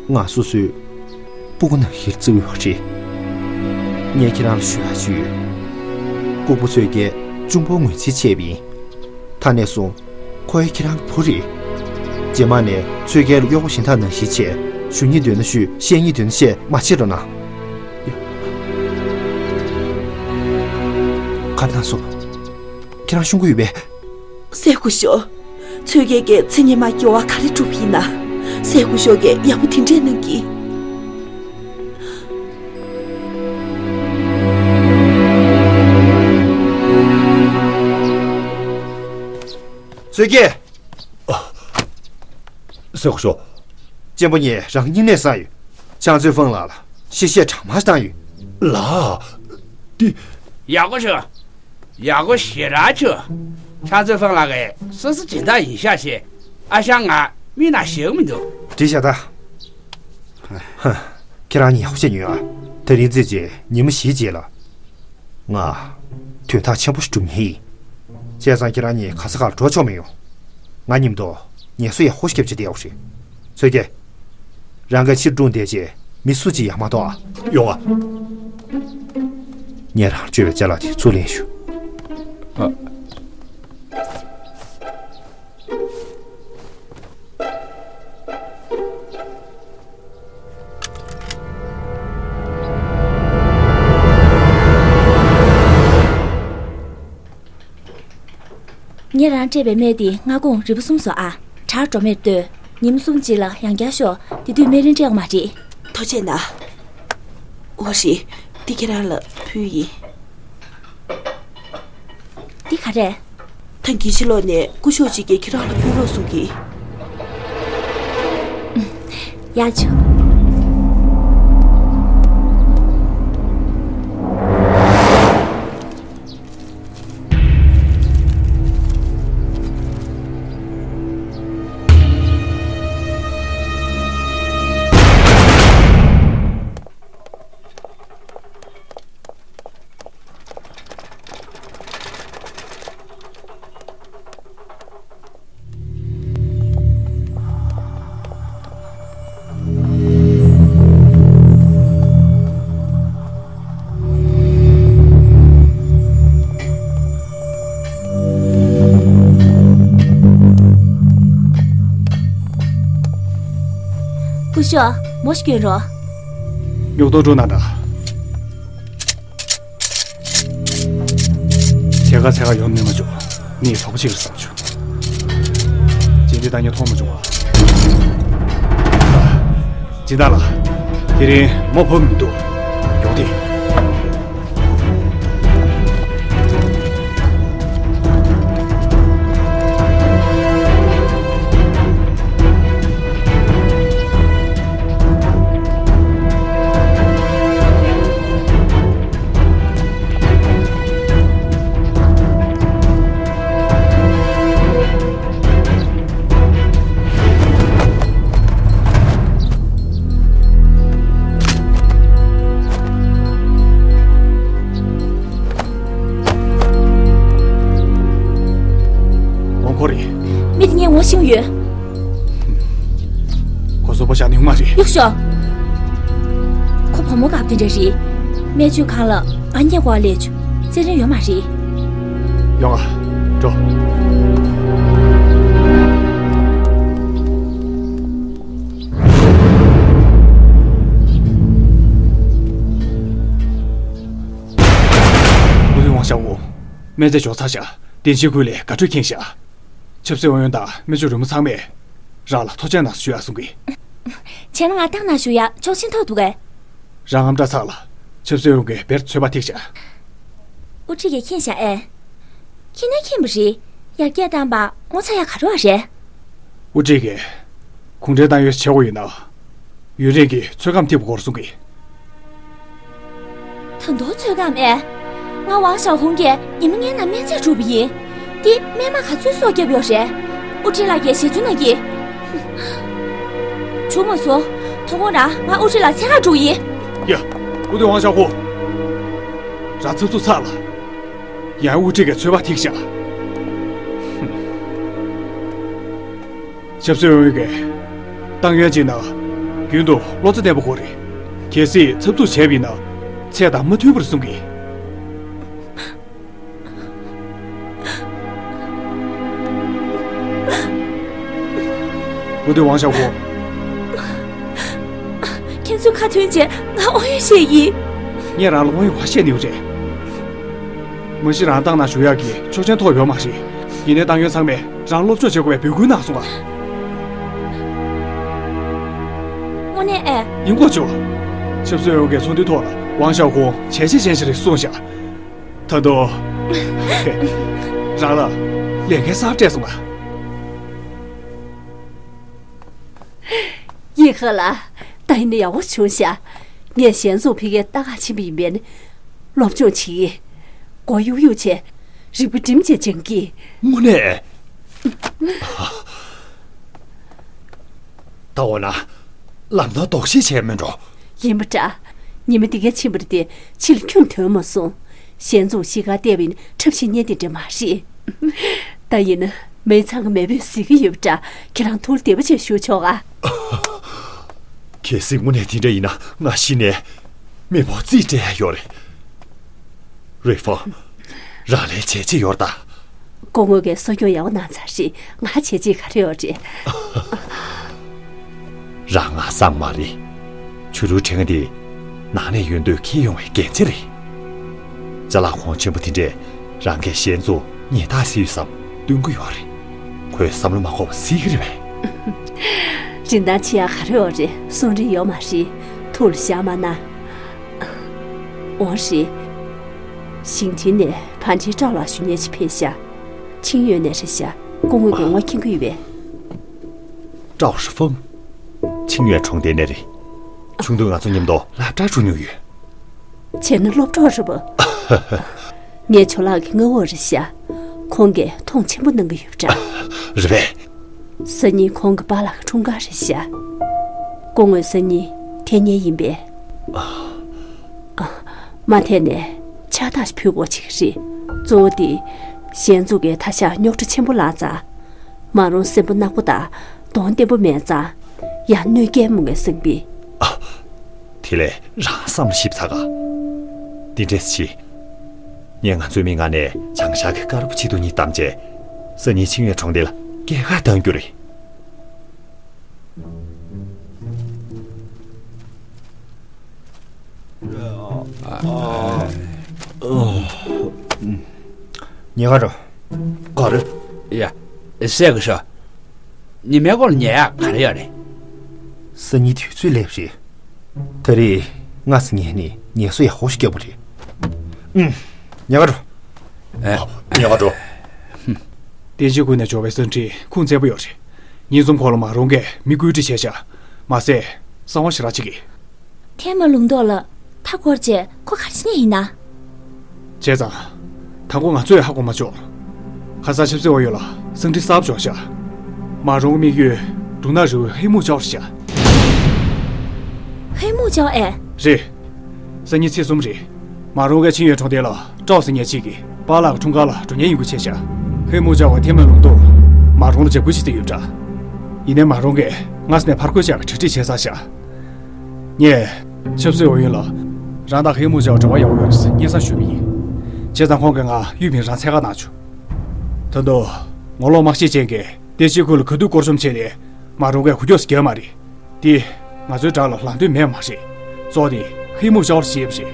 ང་སོ་སོའི་སྤུ་གུ་ནང་བཞིན་བརྩི་གི་ཡོད་རེད། ངས་ཁྱེད་རང་ལ་ཞུ་ཡག་ཅིག་ཡོད། ལྐུགས་པ་ཚོས་ཀྱིས་གཅུང་པོར་ངོས་འཛིན་བྱས་པ་ཡིན། ད་ནས་བཟུང་། ཁོ་ཡང་ཁྱེད་རང་གི་བུ་རེད། རྗེས་མ་ནས་ཚོས་ཀྱིས་གཡོག་པོ་གཞན་དག་ནང་བཞིན་བྱས། ཞུ་སྙིང་འདོད་ན་ཞུས། བཤད་སྙིང་འདོད་ན་བཤད། མ་བྱེད་རོགས་གནང་། ག་རེ་གནང་སོང་། ཁྱེད་རང་ཤོང་གི་ཡོད་པས། སྲས་སྐུ་ཞབས། ཚོས་ཀྱིས་མཚན་ཉི་མ་སྐྱེ་བ་ག་རེ་བསྒྲུབས་ཡིན་ན། སྲས་སྐུ་ཞབས་ཀྱིས་ཡག་པོ་དེ་འདྲས་གནང་གི། ཚོས་ཀྱིས། ཨ། སྲས་སྐུ་ཞབས། གཅེན་པོ་ངས་རང་སྙིང་ནས་བསམ་ཡོད། ཕྱག་མཛོད་ཧྥང་ལགས་ལ་ཞལ་བཞེས་གྲངས་མང་བཏང་ཡོད། ལགས། འདི། ཡག་པོ་བྱུང་། ཡག་པོ་ཞེ་དྲག་བྱུང་། ཕྱག་མཛོད་ཧྥང་ལགས་ཀྱིས་སོ་སོ་སྦྱིན་བདག་ཡིན་ཤག་ཅེས་ཨ་ཞང་ང་མིག་ནང་ཞེ་གི་མི་འདུག་འགྲིག་ཤག་ད། ཧ། ཁྱེད་རང་གཉིས་ཡག་པོ་བྱས་ཉོན་ཨ། དེ་རིང་བརྩིས་བྱས་ཉི་མ་བཞིའི་རྗེས་ལ། ང་དོན་དག་ཆེན་པོ་ཞིག་སྒྲུབ་མཁན་ཡིན། བྱས་ཙང་ཁྱེད་རང་གཉིས་ག་ས་གར་འགྲོ་ཆོག་མི་ཡོང་། ང་མཉམ་དུ་ངལ་གསོ་ཡག་པོ་ཞིག་བརྒྱབ་བྱས་བསྡད་ཡོད་རེད། ཚོས་ཀྱིས། རང་གིས་ཕྱིར་འཁྲུངས་བསྡད་རྗེས་མི་སུ་གཅིག་ཡར་མ་གཏོགས་ཨ། ཡོང་ཨ། ངས་རང་ལ་བཅོལ་བའི་ཅ་ལག་དེ་ཚུར་ལེན་ཞུ། ཨ། ངས་རང་སྤྲད་པའི་སྨན་དེ་སྔ་དགོང་རིལ་བུ་གསུམ་བཟོ་ཨ། དྲག་འགྲོ་མེད་ལྟོས། ཉིན་མོ་གསུམ་རྗེས་ལ་ཡང་བསྐྱར་ཤོག་དེ་དུས་སྨན་རིན་སྤྲད་ཡོང་མ་རེད། ཐུགས་རྗེ་གནང་། འོ་ཞེས། འདི་ཁྱེད་རང་ལ་ཕུལ་ཡིན། འདི་ག་རེད། ཐང་གི་ཕྱི་ལོགས་ནས་སྐུ་ཞབས་གཅིག་གིས་ཁྱེད་རང་ལ་ཕུལ་རོགས་གསུང་གི། ཡ་ཆུ། སྐུ་ཞབས། མོ་ཞིག་སྐྱོན་རོགས། སྨྱུག་ཐོག་འགྲོ་ན་འདྲ། དེ་ག་ཚད་ག་ཡོང་ནི་མ་བྱུང་། ནི་གྲོགས་པོ་གཅིག་རེད་བསམ་བྱུང་། སྦྱིན་བདག་ཉིད་མཐོང་མ་བྱུང་བ། སྦྱིན་བདག་ལགས། དེ་རིང་མོ་ཕོད་མི་འདུག། མགྱོགས་ཏེ། ངོ་ཁོ་རེད། མི་དེ་ངས་ངོ་ཤེས་ཡོད། ཁོ་སོ་པ་བཞག་ནི་ཡོང་མ་རེད། གཡུག་ཤོག། ཁོ་བུ་མོ་དགའ་པོ་དེ་འདྲ་རེད། སྨན་བཅོས་ཁང་ལ་ང་རྙེད་དགོས་ལས་བྱུང་། རྩེད་རིན་ཡོད་མ་རེད། ཡོང་ཨ། འགྲོ། ཨུ་ལི་ཝང་ཞའོ། སྨན་རྫས་འཇོག་ཚར་ཤག། བདེ་ཆེན་ཁུལ་ལས་དགའ་སྤྲོ་ཁེངས་ཤག། ཆབ་སྲིད་ཨུ་ཡོན་དང་སྨན་བཅོས་རི་མོ་ཚང་མས་རང་ལ་ཐུགས་རྗེ་གནང་ཞུ་ཡག་གསུང་གི། བྱས་ན་ང་བཏང་གནང་ཞུ་ཡག་ཆོག་མཆན་ཐོབ་འདུག་གས། རང་ངམ་སྐྲག་ཚར་ལ། ཆབ་སྲིད་ཨུ་ཡོན་གྱིས་བེར་ཚོད་དཔག་ཐེག་ཤག། དབུ་ཁྲིད་ཀྱིས་མཁྱེན་ཤག་ཨེ། མཁྱེན་ན་མཁྱེན་པ་རེད། ཡར་རྒྱས་བཏང་པ་ངོ་ཚ་ཡག་ག་རེ་བ་རེད། དབུ་ཁྲིད་ཀྱིས་གུང་ཁྲན་ཏང་ཡོན་བྱེད་དགོས་ཡོད་ན། ཡུན་རིང་གི་ཚོད་བགམ་ཐེབས་དགོས་རེད་གསུང་གི། ད་དུང་ཚོད་བགམ་ཨེ། ང་ཝང་ཞའོ་ཧུང་གིས་ཉི་མ་ལྔའི་ནང་སྨན་རྫས་སྒྲུག་པ་ཡིན། འདི་སྨན་མ་ག་ཚོད་སོགས་བརྒྱབ་ཡོད་རེད། དབུ་ཁྲིད་ལགས་ཀྱིས་ཞལ་རྫུན་གནང་གི། བྱུང་མ་སོང་། དོ་དགོང་རང་ང་དབུ་ཁྲིད་ལ་འཚོལ་ག་འགྲོ་གི་ཡིན། ཡ། ཨུ་ཏུ་ཝང་ཞའོ་ཧུང་། རང་འཚབ་འཚུབ་ཚར་ལ། ཡང་དབུ་ཁྲིད་ཀྱིས་ཚོད་དཔག་ཐེག་ཤག། ཆབ་སྲིད་ཨུ་ཡོན་གྱིས། ཏང་ཡོན་གཅིག་ན་རྒྱུན་དུ་བློ་རྩེ་བརྟན་པོ་དགོས་རེད། གལ་སྲིད་འཚབ་འཚུབ་བྱས་པ་ཡིན་ན་ཚད་དང་མ་མཐུན་པ་རེད་གསུང་གི། ཨུ་ཏུ་ཝང་ཞའོ་ཧུང་། ཁྱེད་ཚོས་ཁ་མཐུན་བྱས་ང་དབང་ཡོད་བཤད་ཡིན། ངས་རང་ལ་དབང་ཡོད་ག་བཤད་ནི་ཡོད་རེད། མ་གཞི་རང་བཏང་གནང་ཞུ་ཡག་གི་ཆོག་མཆན་ཐོབ་ཡོད་མ་རེད། ཡིན་ནའི་ཏང་ཡོན་ཚང་མས་རང་སློབ་སྦྱོང་བྱེད་དགོས་པའི་འབོད་སྐུལ་གནང་སོང་ང་། དངོས་གནས་ཨེ། ཡིན་དགོས་བྱུང་། ཆབ་སྲིད་ཨུ་ཡོན་གྱིས་ཚོགས་འདུའི་ཐོག་ལ་ཝང་ཞའོ་ཧུང་བྱས་རྗེས་ཅན་ཞིག་རེད་གསུངས་ཤག། ད་དུང་། རང་ལ་ལས་འགན་གསར་སྤྲད་སོང་ང་། ཡིན་ཁ་ལ། ད་ཡིན་ན་ཡག་པོ་བྱུང་ཤག། ངས་ཞལ་འཛོམས་ཕ་གིར་ལྟ་ག་ཕྱིན་པ་ཡིན་པས། སློབ་སྦྱོང་བྱེད་ཀྱི། མགོ་གཡུག་གཡུག་བྱས། རིག་པ་སྒྲིམ་བྱས་སྦྱང་གི། དངོས་གནས། ད་འོ་ན། ལམ་སང་ལྡོག་ཤེས་བྱས་མེད་འགྲོ། ཡིན་པ་འདྲ། ཉི་མ་འདི་ག་ཕྱིན་པ་རེད་དེ་ཕྱི་ལ་ཁྱོན་ཐོན་མ་སོང་། ཞལ་འཛོམས་གཞིས་ཀར་བལྟས་པ་ཡིན་འཁྲབ་གཞས་སྙན་དེ་འདྲ་མ་རེད། ད་ཡིན་ན་མི་ཚང་གི་མེས་པོས་གཟིགས་ཀྱི་ཡོད་པ་འདྲ། ཁྱེད་རང་ཐུགས་ལ་བདེ་པོ་བྱས་བཞུགས་ཆོག་ཨ། གལ་སྲིད་དངོས་གནས་དེ་འདྲ་ཡིན་ན་ང་གཞི་ནས་མི་ཕོག་རྩིས་སྤྲད་ཡ་ཡོད་རེད། རུས་ཧྥང་། རང་ལས་བྱས་རྗེས་ཡོད་ད། སྐུ་ངོ་གིས་གསོ་སྐྱོང་ཡག་པོ་གནང་ཚར་རེད། ང་བྱས་རྗེས་ག་རེ་ཡོད་རེད། རང་ང་སང་མ་རེད། ཆུ་རུའི་ཕྲེང་འདི་ནང་ནས་ཡོང་དུས་འཁྱེར་ཡོང་བའི་འགན་ཆེ་རེད། ཅ་ལག་གོང་ཆེན་པོ་དེ་འདྲས་རང་གིས་ཞལ་འཛོམས་ཉེས་རྟགས་སེལ་ཡོད་བསམ་སྟོན་གི་ཡོད་རེད། ཁོས་བསམ་བློ་མ་འཁོར་བ་སེལ་གི་རེད་པས། རིན་ཐང་ཆེ་ཡག་ག་རེ་ཡོད་རེད། གསུང་རིན་ཡོད་མ་རེད། ཐུགས་ལ་བཞག་མ་གནང་། འོང་རེད། ཞིང་ཆེན་ནས་ཕན་ཁྲིན་ཀྲའོ་ལགས་ཞུ་མཁན་ཞིག་ཕེབས་ཤག། ཆིང་ཡོན་ནས་རེད་ཤག། སྐུ་ངོ་གིས་ངོ་མཁྱེན་གྱི་ཡོད་པས། ཀྲའོ་ཧྲི་ཧྥང་། ཆིང་ཡོན་གྲོང་སྡེ་ནས་རེད། ཆུང་དུས་ང་ཚོ་མཉམ་དུ་སློབ་གྲྭར་འགྲོ་མྱོང་ཡོད། བྱས་ན་སློབ་གྲོགས་རེད་པ། ངའི་ཇོ་ལགས་ཀྱི་མངའ་འོག་རེད་ཤག། ཁོང་གིས་མཐོང་ཆེན་པོ་གནང་གི་ཡོད་པ་འདྲ། རེད་པས། སང་ཉིན་ཁོང་གི་པཱ་ལགས་ཀྱི་འཁྲུངས་སྐར་རེད་ཤག། སྐུ་ངོས་སང་ཉིན་འཐེན་མཁན་ཡིན་པས། ཨ། མ་འཐེན་ནའི་ཕྱག་རྟགས་ཤིག་ཕུལ་དགོས་བྱེད་ཀྱི་རེད། གཙོ་བོ་དེ་ཞལ་འཛོམས་ཀྱིས་ད་ཆ་རྙོག་དྲ་ཆེན་པོ་ལངས་ཙང་། མ་རུངས་སེམས་པ་ནག་པོ་དང་གདོང་བརྟན་པོ་མེད་ཙང་། ཡང་གནོད་སྐྱེལ་མོ་ངས་སེམས་པས། ཨ། དེ་ལས་རང་བསམ་བློ་ཞིབ་ཚགས་ག། འདི་འདྲས་བྱེད། ངས་ང་ཚོའི་མི་ང་ནས་བྱང་ཤར་གྱི་དཀར་པོ་ཆེ་དུ་གཉིས་བདམས་བྱས། སང་ཉིན་ཆིང་ཡོན་གྲོང་སྡེ་ལ་སྐྱེལ་ཁ་གཏོང་རྒྱུ་རེད། ཉེ་ག་འགྲོ། ག་རེ། ཡ། སྲས་སྐུ་ཞབས། ཉི་མའི་སྐོར་ཉལ་ཡག་ག་རེ་ཡོད་རེད། སང་ཉིན་དུས་ཚོད་སླེབས་རེད། ད་རེས་སྔ་ས་ཉལ་ནས་ངལ་གསོ་ཡག་པོ་ཞིག་བརྒྱབ་པ་རེད། ཨུམ། ཉེ་ག་འགྲོ། ཨེ། ཉེ་ག་འགྲོ། བསྟན་ཆོས་ཁུལ་ནས་འབྱོར་བའི་གསང་འཕྲིན་ཁུངས་བཙན་པོ་ཡོད་རེད། ཉིན་གསུམ་གོང་ལ་མ་རུང་གིས་མི་བཀོད་སྒྲིག་བྱས་ཤག་མ་ཟད་གསང་བ་ཞེ་དྲག་བྱེད་ཀྱི། ཐེན་མ་ལུང་ཏོག་ལ་མཐའ་བསྐོར་རྗེས་ཁོ་ག་རེ་བྱེད་ཉེན་ཡིན་ན། བྱས་ཙང་། དང་པོ་ང་ཚོས་ཧ་གོ་མ་བྱུང་། ཁ་སང་ཆབ་སྲིད་ཨུ་ཡོན་ལ་གསང་འཕྲིན་གསར་པ་འབྱོར་ཤག་མ་རུང་དམིགས་ཡུལ་འབྲུག་ནག་རི་བོའི་ཧེ་མུ་ཅའོ་རེད་ཤག་ཧེ་མུ་ཅའོ་ཨེ། རེད། སང་ཉིན་ཚེས་གསུམ་རེད། མ་རུང་གིས་ཆིང་ཡོན་གྲོང་རྡལ་ལ་ཀྲའོ་ཟེར་མཁན་ཅིག་གི་པཱ་ལགས་ཀྱི་འཁྲུངས་སྐར་ལ་འགྲོ་མཁན་ཡིན་དགོས་བྱས་ཤག་ཧེ་མུ་ཅའོ་བ་ཐེན་མ་ལུང་ཏོག་མ་རུང་ལ་འཇབ་རྒོལ་བྱེད་རྩིས་ཡོད་འདྲ། ཡིན་ནའི་མ་རུང་གིས་སྔ་ས་ནས་ཕར་རྒོལ་བྱ་གི་གྲ་སྒྲིག་བྱས་ཚར་ཤག་ངས་ཆབ་སྲིད་ཨུ་ཡོན་ལ། རང་དང་ཧེ་མུ་ཅའོ་འབྲེལ་བ་ཡག་པོ་ཡོད་རེད་ཟེར་སྙན་སེང་ཞུས་པ་ཡིན། བྱས་ཙང་ཁོང་གིས་ང་གཡུས་ཕན་རང་འཚོལ་ག་གནང་བྱུང་། ད་དུང་། ངོ་ལོག་དམག་སྤྱི་ཅན་གྱིས་བསྟན་ཆོས་ཁུལ་ལ་ག་དུས་བསྐོར་བཅོམ་བྱས་ནས་མ་རུང་གིས་འགུལ་སྐྱོད་རྒྱག་མ་རེད། དེ་ང་ཚོའི་དགྲ་ལ་ལངས་འདོད་མེད་མ་རེད། གཙོ་བོ་དེ་ཧེ་མུ་ཅའོ་ལ་བྱས་པ་རེད།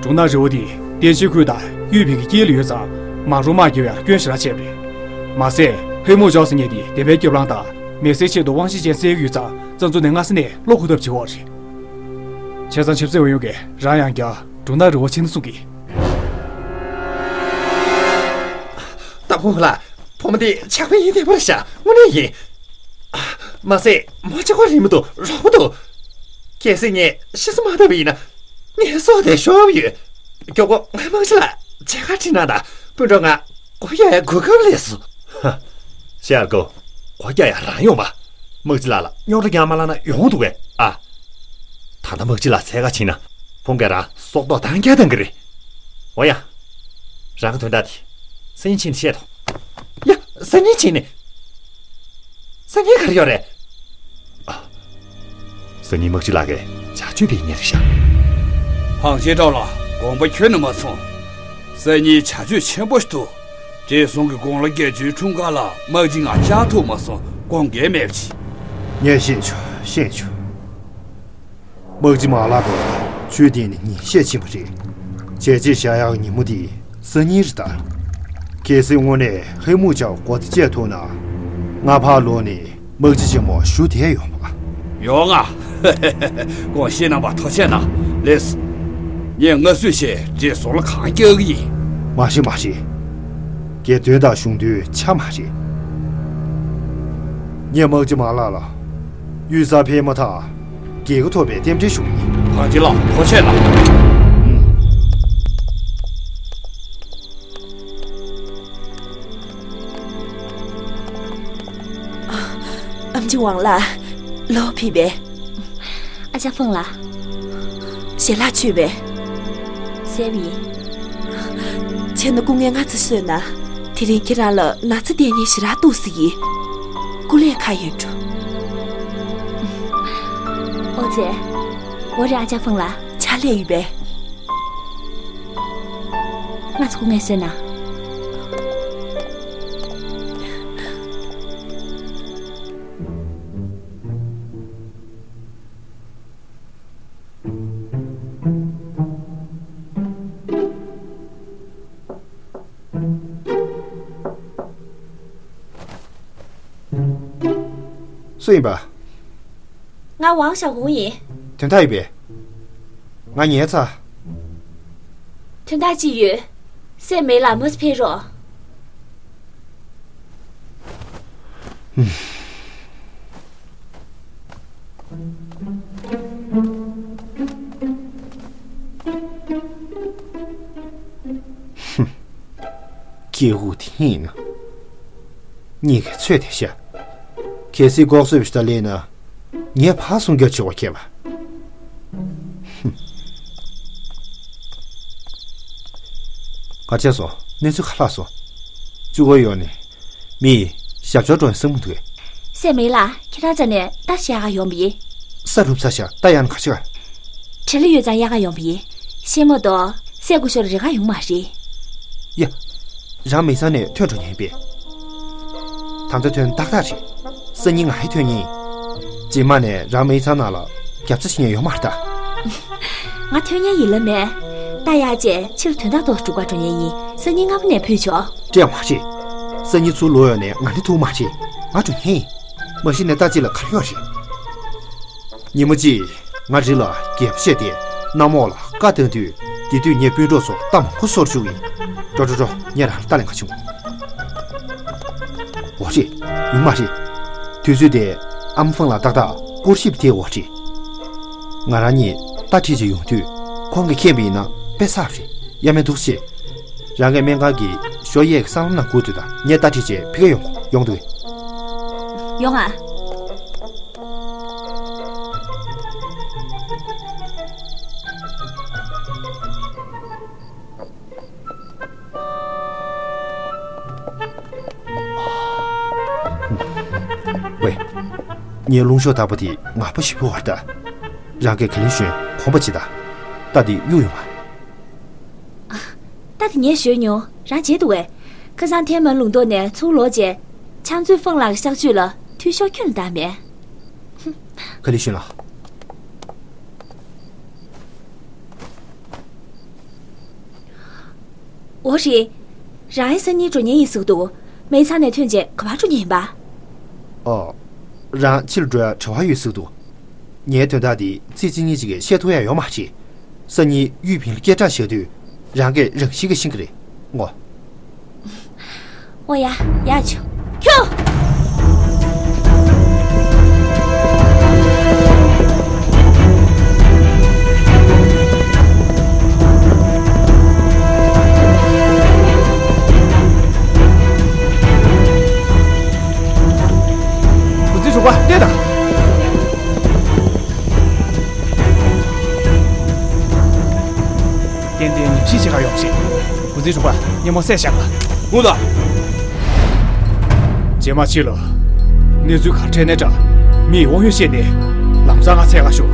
འབྲུག་ནག་རི་བོ་དེ་བསྟན་ཆོས་ཁུལ་དང་གཡུས་ཕན་གྱི་དཀྱིལ་ལ་ཡོད་ཙང་མ་རུང་དམག་རྒྱག་པའི་སྐྱོན་ཞེ་དྲག་བྱས་པ་རེད། མ་ཟད་ཧེ་མུ་ཅའོ་ཟེར་མཁན་དེ་བདེན་པའི་སྐྱོབ་ལམ་དང་མི་སེར་ཆེད་དུ་དབང་ཤེད་ཅན་བསད་ཀྱི་ཡོད་ཙང་བཙན་འཛུལ་ནས་སྔ་ས་ནས་བློ་འཁོར་ཐབས་བྱེད་དགོས་རེད། བྱས་ཙང་ཆབ་སྲིད་ཨུ་ཡོན་གྱིས་རང་ཡང་བསྐྱར་འབྲུག་ནག་རི་བོ་ཕྱིན་ན་གསུང་གི། ད་ཕུང་ལ། བུ་མོ་དེ་ཇག་པ་ཡིན་བསྡད་པ་རེད་ཤག་དངོས་གནས་ཡིན། མ་ཟད་མོ་ཅག་པ་རིན་མི་འདུག་རོགས་པ་འདུག་གལ་སྲིད་ངས་ཤི་སོ་མ་ཐག་པ་ཡིན་ན། ངའི་སྲོག་དེ་ཤོར་ཡོད། མགྱོགས་པོ་ངའི་དམག་སྤྱི་ལ་མཇལ་ཁ་བྲིས་གནང་དང་། སྤུན་གྲོགས་ང་སྒོ་རྒྱག་ཡ་གོ་སྐབས་སླེབས་སོང་། ཧ། ཤེར་ཀོ། སྒོ་རྒྱག་ཡ་རང་ཡོང་པ། དམག་སྤྱི་ལགས་ལ་རྙོག་དྲ་རྒྱག་མ་ལབ་ན་ཡོང་འདུག་པས་ཨ། ད་ལྟ་དམག་སྤྱི་ལགས་འཚོལ་ག་ཕྱིན་ན་ཁོང་གིས་རང་སྲོག་ཐོག་འདང་རྒྱག་གཏང་གི་རེད། འོ་ཡ། རང་གི་དོན་དག་དེ་སང་ཉིན་ཕྱིན་ནས་བཤད་དོ། ཡ། སང་ཉིན་ཕྱིན་ནས། སང་ཉིན་ག་རེ་ཡོད་རེད། ཨ། སང་ཉིན་དམག་སྤྱི་ལགས་ཀྱིས་བྱ་སྤྱོད་སྤེལ་ཉེ་རེད་ཤག་བང་ཆེན་ཀྲའོ་ལགས་དགོངས་པ་ཁྱོན་ནས་མ་ཚོམས། སང་ཉིན་བྱ་སྤྱོད་ཆེན་པོ་ཞིག་འདུག་བགྲེས་སོང་གི་དགུང་ལོ་བརྒྱད་ཅུའི་འཁྲུངས་སྐར་ལ་དམག་སྤྱི་ང་བཅར་ཐུབ་མ་སོང་དགོངས་འགལ་མེད་པ་ཅིག་ངས་ཤེས་བྱུང་ཤེས་བྱུང་། དམག་སྤྱི་མ་ལགས་དང་ཆོས་སྟེང་ནས་ཉིན་ཤས་ཕྱིན་པ་རེད། བྱས་རྗེས་བཞག་ཡག་ཉིན་མོ་དེ་སང་ཉིན་རེད་ད། གལ་སྲིད་དངོས་གནས་ཧེ་མུ་ཅའོ་མགོ་རྟིང་བཅད་ཐུབ་ན། ང་ཕར་ལོག་ནས་དམག་སྤྱི་ཆེན་མོ་ཞུ་བསྡད་ཡོང་བ། ཡོང་ང་། དགོངས་བཞེས་གནང་བར་ཐུགས་རྗེ་གནང་། ལགས་སོ། ངས་སྔ་གསོས་བྱས་བགྲེས་སོང་ལ་གང་རྒྱག་གི་ཡིན། མ་ཤེས་མ་ཤེས། གྱི་དོན་དག་བྱུང་དུས་ཆ་མ་རེད། ངས་དམག་སྤྱི་མ་ལགས་ལ་གཡུལ་སར་ཕེབས་མ་ཐག་རྒྱལ་ཁ་ཐོབ་པའི་རྟེན་འབྲེལ་ཞུ་གི་ཡིན། ཐང་ཆེན་ལགས་ཐུགས་རྗེ་གནང་། ཨམ་ཆི་ཝང་ལགས། ལོག་ཕེབས་པས། ཨ་ཅག་ཧྥང་ལགས། ཞལ་ལག་མཆོད་པས། ཟེར་བ་ཡིན། ཁྱེད་ནི་སྐུ་ངལ་སྔ་ཙམ་གསོས་ན། དེ་རིང་ཁྱེད་རང་ལ་ན་ཚ་བསྟེན་ནས་ཞེ་དྲག་འདུག་ཟེར་གྱི། སྐུ་ལས་ཁག་ཡོད་འགྲོ། ཨོ་ཙེ། འོ་རེད་ཨ་ཅག་ཧྥང་ལགས། ཕྱག་ལས་ཡོད་པས། ང་ཚོ་སྐུ་ངལ་གསོས་ན། སུ་ཡིན་པ། ང་ཝང་ཞའོ་ཧུང་ཡིན། དོན་དག་ཡོད་པས། ང་ཉལ་ཚར། དོན་དག་ཅི་ཡོད། སྲས་མེ་ལགས་མུ་ཕེ་རོ། སྐྱེ་བོ་དེ་ཡིན་ན། གཉིས་ཀ་ཚོད་དེ་ཤ། གལ་སྲིད་ལྐོག་གསོད་པ་ཞིག་ད་ལས་ན། ངས་ཕར་སྲུང་སྐྱོབ་བྱེད་དགོས་ཁེལ་བ། གར་ཆགས་སོང་། གནས་ཚུལ་ག་ལྷག་སོང་། བཅུ་གོ་ཡོང་ནས། མི་ཞབས་ཞོར་འགྲོ་ཡང་སེམས་མི་འདུག་གས། སྲས་མེ་ལགས་ཁྱེད་རང་རྩ་ནས་ད་ཤ་ཡག་ཡོང་བ་ཡིན། ས་རུབ་ཚར་ཤག་ད་ཡང་ག་ཆག་བྲེལ་ཡོད་ཙང་ཡག་ག་ཡོང་བ་ཡིན། ཤེས་མ་གཏོགས་སྲས་སྐུ་ཞབས་རེ་ག་ཡོང་མ་རེད། ཡ། རང་མི་ཚང་ནས་ཐོན་འགྲོ་མཁན་པས། ད་ལྟ་ཐོན་ཏག་ཏག་རེད། སང་ཉིན་ང་ཧེ་ཐོན་མཁན་ཡིན། རྗེས་མ་ནས་རང་མི་ཚང་ནང་ལ་རྒྱབ་རྩ་བྱེད་མཁན་ཡོད་མ་རེད་ད། ང་ཐོན་མཁན་ཡིན་ལབ་མེད། རྟ་གཡར་རྗེས་ཕྱིར་དོན་དག་ཐོག་འགྲུལ་པར་འགྲོ་མཁན་ཡིན། སང་ཉིན་སྔ་པོ་ནས་ཕུད་ཆོག་སྤྲད་མ་རེད། སང་ཉིན་ཚུར་ལོག་ཡོང་ནས་ང་ནི་ཐུག་མ་རེད། ང་འགྲོ་མཁན་ཡིན། མ་གཞི་ནས་རྟ་གཅིག་ལ་ག་རེ་ཡོད་རེད། ཉིན་མོ་གཅིག་ང་རི་ལ་རྒྱལ་པོ་བཤད་དེ་གནམ་འོག་ལ་བཀའ་བཏང་དུས། དེ་དུས་ངའི་སྤུན་གྲོགས་ཚོ་རྟ་མང་པོ་གསོད་བཅུག་ཡིན། འགྲོ་འགྲོ་འགྲོ། ངས་རང་ལ་རྟ་ལེན་ག་བྱུང་། འོ་རེད། ཡོང་མ་རེད། དུས་ཚོད་དེ་ཨམ་ཕང་ལ་ཏག་ཏག་སྐོར་ཞིབ་དེ་འོ་རེད། ང་རང་གཉིས་རྟ་ཁྲིད་བྱས་ཡོང་དུས་ཁོང་གིས་མཁྱེན་པ་ཡིན་ན་དཔེ་གསར་པ་རེད། ཡ་མེད་འདུག་སེ། རང་གི་སྨན་ཁང་གི་ཞོ་གཡས་ཀྱི་སྲང་ལམ་ནང་སྒུག་དུས་དང་ངས་རྟ་ཁྲིད་བྱས་ཕ་གིར་ཡོང་ཡོང་འདུག་ཡོང་ཨ། ཝེ། ངའི་རླུང་གཤོག་ལྟ་བུ་དེ་ངར་པོ་ཞེ་པོ་ཡོད་རེད་ད། རང་གིས་ག་ལེར་ཞོན་གོམ་པ་བྱེད་ད། རྟ་དེ་གཡུག་ཡོང་བ། རྟ་དེ་ངས་ཞོན་མྱོང་། རང་བརྗེད་འདུག་ཝེ། ཁ་སང་ཐེན་མོན་ལུང་ཐོག་ནས་ཚུར་ལོག་རྗེས། ཕྱག་མཛོད་ཧྥང་ལགས་ཀྱི་གཤག་བཅོས་ལ་འཐུས་ཤོར་ཁྱོན་ནས་བཏང་མེད། ག་ལེར་ཞོན་ལ། འོ་རེད། རང་ཡང་སང་ཉིན་འགྲོ་མཁན་ཡིན་ཟེར་གྱི་འདུག་སྨན་ཁང་ནས་ཐོན་རྗེས་ག་པར་འགྲོ་མཁན་ཡིན་པ། ཨོ། རང་ཕྱིར་འགྲོ་ཡ་བྲེལ་བ་ཡོད་ཟེར་གྱི་འདུག་ངའི་དོན་དག་འདི་ཚིག་གཅིག་གཉིས་ཀྱིས་བཤད་ཐུབ་ཡ་ཡོད་མ་རེད། སང་ཉིན་གཡུས་བིང་ལ་སྐད་གྲགས་བཞག་དུས་རང་གིས་རང་བཞིན་གྱིས་ཤེས་ཀྱི་རེད། ངོ་། ཨོ་ཡ། ཡག་བྱུང་། ཁྱོད། འགོ་འཛིན་དྲུག་པ་བལྟས་དང་། ཏན་ཏན་ཉམས་ཞིབ་བྱེད་ག་ཡོང་ཞིག་འགོ་འཛིན་དྲུག་པ་སྙན་མོ་གསལ་བཞག་ལ། ཧུ་ལ། རྗེས་མ་ཕྱི་ལ། གནས་ཚུལ་ག་འཕྲད་ནའི་འདྲ། མིས་དབང་ཡོད་བཤད་ནས། ལམ་སང་ང་འཚོལ་ག་ཤོག་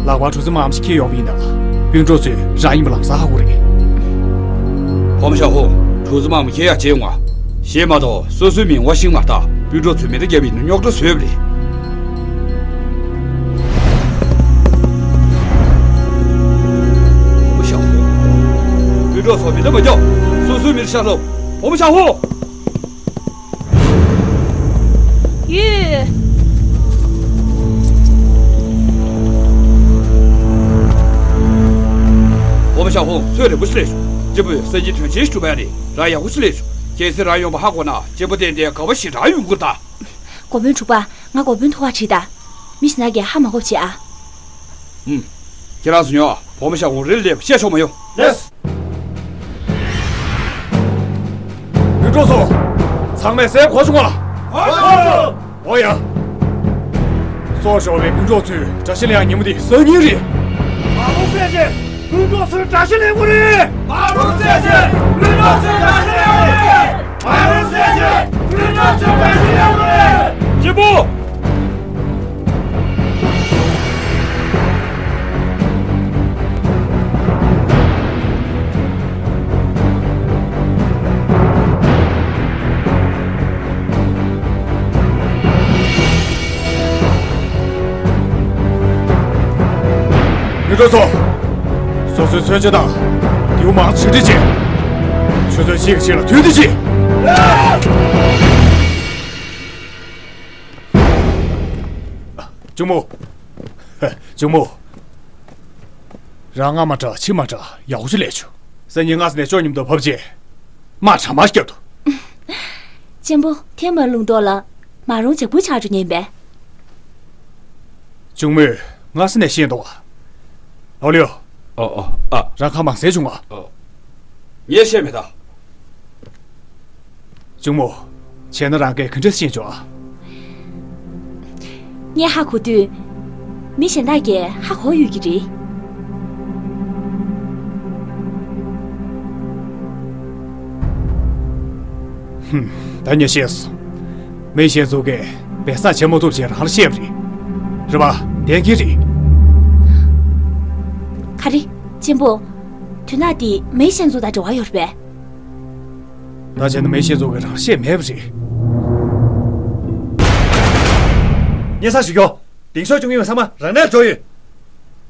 ལག་པར་གྲུ་གཟིངས་མང་པོ་ཞིག་འཁྱེར་ཡོང་བ་ཡིན་ན། སྤུན་གྲོགས་ཚོས་རང་ཡིན་པ་ལམ་སང་ཧ་གོ་རེད། ཕོ་མོ་ཤ་ཧོ། གྲུ་གཟིངས་མང་པོ་འཁྱེར་ཡག་བྱེད་ཡོང་ང་། གཞས་མ་གཏོགས་སོ་སོའི་མིང་བ་ཤིང་མ་བཏགས། སྤུན་གྲོགས་ཚོས་མེ་མདའ་བརྒྱབ་པ་ཡིན་ན་རྙོག་དྲ་བཟོས་པ་རེད། ཕོ་མོ་ཤ་ཧོ། སྤུན་གྲོགས་ཚོ་མེ་མདའ་མ་བརྒྱབ། སོ་སོའི་མིར་ཤ་ལོ། ཕོ་མོ་ཤ་ཧོ། ཡོད། ཕོ་མོ་ཤ་ཧོ། ཚོད་རན་པོ་ཞིག་ལས་བྱུང་། གཅེན་པོས་སང་ཉིན་དོན་ཆེན་ཞིག་སྒྲུབ་པ་ཡིན། རང་ཡག་པོ་ཞིག་ལས་བྱུང་། གལ་སྲིད་རང་ཡོང་བ་ཧ་གོ་ན་གཅེན་པོ་ཏན་ཏན་དགའ་བ་ཞེ་དྲག་ཡོང་གི་རེད་ད། འགོ་དཔོན་དྲུག་པ། ང་འགོ་དཔོན་ཐུག་ག་ཁྲིད་དང་། མི་གཞན་དག་གིས་ཧ་མ་གོ་བྱེད་ཨ། ཨུམ། ཁྱེད་རང་ཚོ་ཉོ། ཕོ་མོ་ཤ་ཧོ་རི་ལ་སླེབས་པ་བཤད་ཆོག་མ་ཡོང་། ལགས། སྤུན་གྲོགས་ཚོ། ཚང་མས་གསན་གོ་བྱུང་ང་། གོ་བྱུང་། འོ་ཡ། སྲོག་ཤོར་བའི་སྤུན་གྲོགས་ཚོས་དགྲ་ཤ་ལེན་ཡག་ཉིན་མོ་འདི་སང་ཉིན་རེད། མ་རུངས་བསད་བྱས་སྤུན་གྲོགས་ཚོས་དགྲ་ཤ་ལེན་དགོས་རེད། མ་རུངས་བསད་བྱས་སྤུན་གྲོགས་ཚོས་དགྲ་ཤ་ལེན་དགོས་རེད། མ་རུངས་བསད་བྱས་སྤུན་གྲོགས་ཚོས་དགྲ་ཤ་ལེན་དགོས་རེད། གཅེན་པོ། མི་འགྲོ་སོང་། སོ་སོའི་མཚོན་ཆ་དང་། མདེའུ་མང་ཆེ་སྒྲིལ་བྱས། ཆུ་ཚོད་གཅིག་གི་རྗེས་ལ་མདུན་དུ་ཕྱིན། གཅུང་མོ། གཅུང་མོ། རང་སྔ་མ་འདྲ་ཕྱི་མ་འདྲ་ཡག་པོ་ཞིག་ལས་བྱུང་། སང་ཉིན་སྔ་ས་ནས་ཅོ་མཉམ་དུ་བབས་རྗེས། དམག་གྲ་མ་བརྒྱབ་འདུག་གཅེན་པོ་ཐེན་མོན་ལུང་ཐོག་ལ་མ་རུངས་ཇག་པུ་ཆགས་འགྲོ་ཉེན་པས། གཅུང་མོས་སྔ་ས་ནས་ཤེས་འདུག་ག་ཨོ་ལིའོ། ཨོ་ཨོ་ཨ། རང་ཁ་མང་ཟས་བྱུང་ང་། ཨོ། ངས་བཤད་མེད་ད། གཅུང་མོ། བྱས་ན་རང་གིས་ག་འདྲ་ཤེས་བྱུང་ཨ། ངས་ཧ་གོ་དུས། མི་གཞན་དག་གིས་ཧ་གོ་ཡོད་ཀྱི་རེད། ཧུམ། ད་ངས་ཤེས་སོང་། མི་གཞན་ཚོ་གིས་སྦས་གསང་བྱེད་མ་ཐུབ་ཅེས་རང་ལ་བཤད་པ་རེད། རེད་པ། བདེན་གྱི་རེད། ག་རེ། གཅེན་པོ། དོན་དག་འདི་མི་གཞན་ཚོ་དང་འབྲེལ་བ་ཡོད་རེད་པས། ད་བྱས་ན་མི་གཞན་ཚོ་གིས་རང་ལ་བཤད་མེད་པ་རེད། ཉེ་ས་ཞུ་རྒྱུ། ལྡིང་ཤོག་བཅུག་ཡོད་ཚང་མ་རང་ནས་འགྲོ་ཡོད།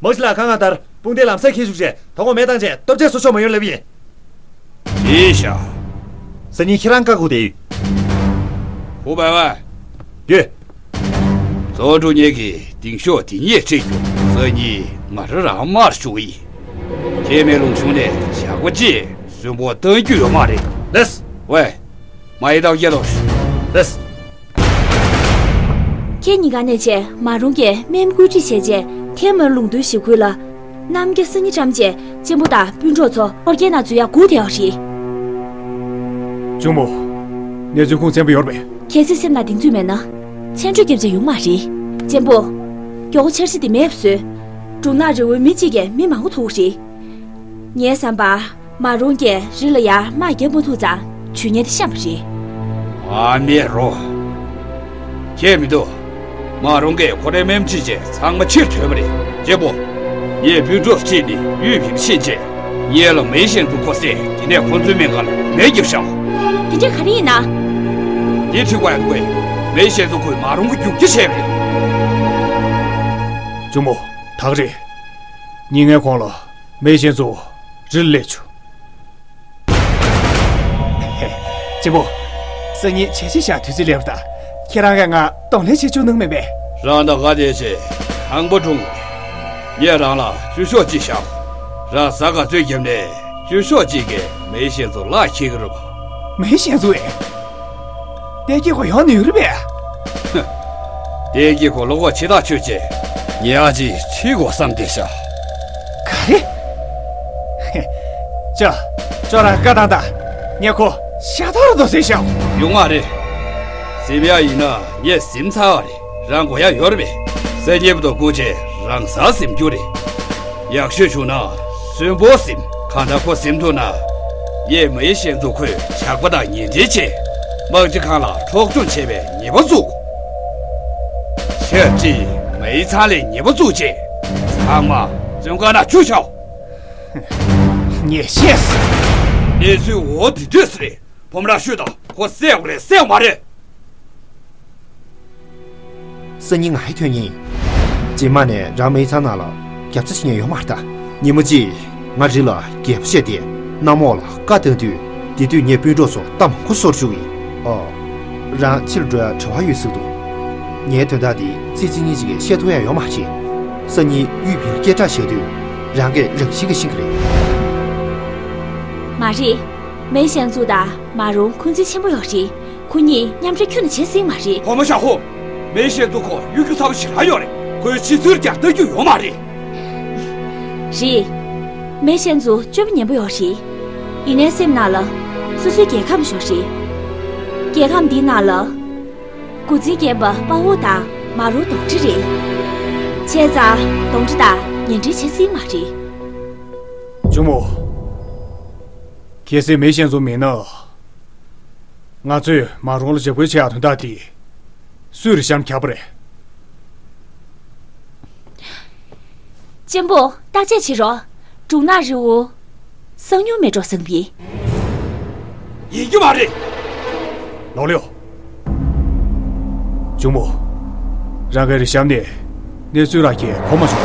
མོ་ཤི་ལ་ཁ་ང་ལྟར་དཔུང་སྡེ་ལམ་སེང་འཁྱེར་བཅུག་བྱས། ཐོག་མེད་བཏང་བྱས་སྟོབས་ཆེ་སོ་ཆོག་མ་ཡོང་ལབ་ཡིན། ཅི་ཤ། སང་ཉིན་ཁྱེད་རང་བཀའ་བསྒོ་དེ་ཡོད། ཧུ་བའི་ཝའི། ཡོད། ཙོ་ཀྲུ་ཉེ་གི་ལྡིང་ཤོག་དེ་ཉིད་ཁྲིད་རྒྱུ་སང་ཉིན་ང་རང་རང་མར་ཞུགས་ཡིན། ཁྱེད་མེ་ལུང་ཆུང་ནས་ཇག་པ་ཅིག་གསོན་པོ་གཏང་རྒྱུ་ཡོད་མ་རེད། ལེས། ཝའི། མ་ཡི་དྭགས་རྒྱལ་ལོ། ལེས། ཁྱེད་གཉིས་ཀ་ནས་བྱས་མ་རུང་གིས་སྨན་བཀོད་སྒྲིག་བྱས་རྗེས་ཐེངས་མ་ལུང་སྟོན་ཞིག་ཁུལ་ལ། རྣམ་རྒྱལ་སང་ཉིན་བཀྲམ་རྗེས་གཅེན་པོ་དང་སྤུན་གྲོགས་ཚོ་ཧོར་རྒྱལ་ནང་འཛུལ་ཡག་སྒུག་བསྡད་ཡོད་རེད། གཅུང་མོ། གནས་ཚུལ་ཁུངས་བཙན་པོ་ཡོད་རེད་པས། གལ་སྲིད་སེམས་ནང་གདེང་ཚོད་མེད་ན། མཚན་བརྗོད་རྒྱབ་ཆ་ཡོང་མ་རེད། གཅེན་པོ། མགྱོགས་པོ་འཆར་གཞི་འདི་མེད་པ་བཟོས། སྒྲུང་ནག་རི་བོའི་མི་གཅིག་གིས་མི་མང་པོ་ཐུག་རེད། ངའི་བསམ་པར། མ་རུང་གིས་རི་ལ་ཡར་དམག་རྒྱབ་མ་ཐུབ་ཙང་འཇུ་ཉེན་དེ་བཤམས་པ་རེད། ཨ་མེ་རོ། ཁྱད་མི་འདུག་མ་རུང་གིས་ཁོ་རའི་སྨན་ཁྲིད་རྗེས་ཚང་མ་ཕྱིར་ཐོན་པ་རེད། གཅེན་པོ། ངས་སྤུན་གྲོགས་ཁྲིད་ནས་ཡུལ་བིང་ཕྱིན་རྗེས། ངེད་ལ་མེ་ཤན་ཚོ་ཁོ་བསད་དེ་ནས་ཁོ་ཚོའི་སྨན་ཁང་ལ་མེ་རྒྱབ་བཞག་དེ་འདྲ་ག་རེ་ཡིན་ན། འདི་ཁྲིད་པ་ཡང་དགོས། མེ་ཤན་ཚོ་ཁོས་མ་རུང་གི་རྒྱུག་ཁྱི་བྱས་པ་རེད། གཅུང་མོ། ད་ག་རེད། ཉིན་ལྔའི་གོང་ལ་མེ་ཤན་ཚོ་རི་ལ་སླེབས་བྱུང་། གཅེན་པོ། སང་ཉིན་བྱས་རྗེས་བཞག་དུས་ཚོད་སླེབས་པ་དང་། ཁྱེད་རང་གིས་ང་གདོང་ལེན་བྱེད་བཅུག་གནང་མེད་པས། རང་དང་ག་དེ་བྱས་ཁང་པ་སྒྲུང་། ངས་རང་ལ་བཅུ་ཤོག་གཅིག་བཞག་རང་ཟ་ག་ཚོད་བརྒྱབ་ནས་བཅུ་ཤོག་གཅིག་གིས་མེ་ཤན་ཚོ་བརླག་འཁྱེར་གི་རེད་པ། མེ་ཤན་ཚོ་ཨེ། བདེ་སྐྱིད་ཁོ་ཡོང་ནུས་རེད་པས། བདེ་སྐྱིད་ཁོ་བློ་ཁོག་ཆེ་ཐག་ཆོད་བྱས། ཉེ་ཨ་ཅེ་ཁྲིད་དགོས་བསམ་བསྡད་ཤག་ག་རེ། ཅོ། ཅོ་རང་བཀའ་བཏང་དང་། ངས་ཁོ་ཤ་ཐག་རུ་དོ་ཟེར་ཤག་ཡོང་མ་རེད། གཟིམ་ཡག་ཡིན་ན་ངས་གཟིམ་ཚར་བ་རེད། རང་དགོས་ཡག་ཡོད་རེད་པས། སེ་ཉེ་བུ་དོ་སྐུ་ཆེ་རང་ཟ་གཟིམ་རྒྱུ་རེད། ཡག་ཤོས་བྱུང་ན་གསོན་པོ་གཟིམ། གང་ལྟར་ཁོ་གཟིམ་ཐུབ་ན། ངས་མེ་ཤན་ཚོ་ཁོས་ཇག་པ་དང་ཉེ་འབྲེལ་བྱས། དམག་སྤྱི་ཁང་ལ་འཕྲོག་བཅོམ་བྱས་པའི་ཉེས་པ་བཙུགས། ཤ་ཅིག་མེ་ཚང་ལས་ཉེས་པ་བཙུགས་རྗེས། ཚང་མ་བཙོན་ཁང་ནང་བཅུག་བཞག་ངས་ཤེས། གནས་ཚུལ་འོ་དེ་འདྲས་རེད། བུ་མོ་རང་ཤོད་དང་། ཁོ་བསད་དགོས་རེད་བསད་དགོས་མ་རེད། སང་ཉིན་ང་ཡི་ཐོན་ངེས་ཡིན། རྗེས་མ་ནས་རང་མེ་ཚང་ནང་ལ་རྒྱབ་རྩ་བྱེད་མཁན་ཡོད་མ་རེད་ད། ཉིན་མོ་གཅིག་ང་རི་ལ་རྒྱལ་པོ་བཤད་དེ་གནམ་འོག་ལ་བཀའ་བཏང་དུས། དེ་དུས་ངའི་སྤུན་གྲོགས་ཚོ་རྟ་མང་པོ་གསོད་བཅུག་ཡིན། ཨོ། རང་ཕྱིར་འགྲོ་ཡ་བྲེལ་བ་ཡོད་ཟེར་འདུག་ངའི་དོན་དག་འདི་ཙི་ཙི་གཉིས་ཅིག་གིས་བཤད་ཐུབ་ཡ་ཡོད་མ་རེད། སང་ཉིན་གཡུ་བིང་སྐད་གྲགས་བཞག་དུས་རང་གིས་རང་བཞིན་གྱིས་ཤེས་ཀྱི་རེད། མ་རེད། མེ་ཤན་ཚོ་དང་མ་རུང་འཁོན་འཛིན་ཆེན་པོ་ཡོད་རེད། ཁོ་གཉིས་མཉམ་འབྲེལ་ཁྱོན་ནས་བྱེད་སྲིད་མ་རེད། བུ་མོ་ཤ་ཧོ། མེ་ཤན་ཚོ་ཁོ་གཡོ་སྒྱུ་ཚ་པོ་ཞེ་དྲག་ཡོད་རེད། ཁོའི་ཕྱི་ཚུལ་རྒྱག་ལྟ་རྒྱུ་ཡོད་མ་རེད། རེད། མེ་ཤན་ཚོ་སྤྱོད་པ་ངན་པོ་ཡོད་རེད། ཡིན་ནའི་སེམས་ནང་ལ་སོ་སོའི་རྒྱལ་ཁམས་ཤོར་རེད། རྒྱལ་ཁམས་འདིའི་ནང་ལ་འགོ་འཛིན་རྒན་པ་དཔའ་བོ་དང་མ་རུང་གདོན་འདྲེ་རེད། བྱས་ཙང་གདོན་འདྲེ་དང་ངན་འབྲེལ་བྱེད་སྲིད་མ་རེད། གཅུང་མོ། གལ་སྲིད་མེ་ཤན་ཚོ་མིན་ན། ང་ཚོས་མ་རུང་ལ་འཇབ་རྒོལ་བྱེད་ཡག་དོན་དག་དེ་སུས་རེད་བཤམས་རྒྱག་པ་རེད། གཅེན་པོ་བརྟག་དཔྱད་བྱེད་རོགས། སྒྲུང་ནག་རི་བོ་གསང་མྱུལ་མེད་འགྲོ་བསམ་པས། ཡིན་རྒྱུ་མ་རེད། ལོག་ལེའོ། གཅུང་མོ། རང་གིས་རི་གཤམ་ནས་གནས་ཚུལ་རག་མཁན་གོ་མ་བྱུང་།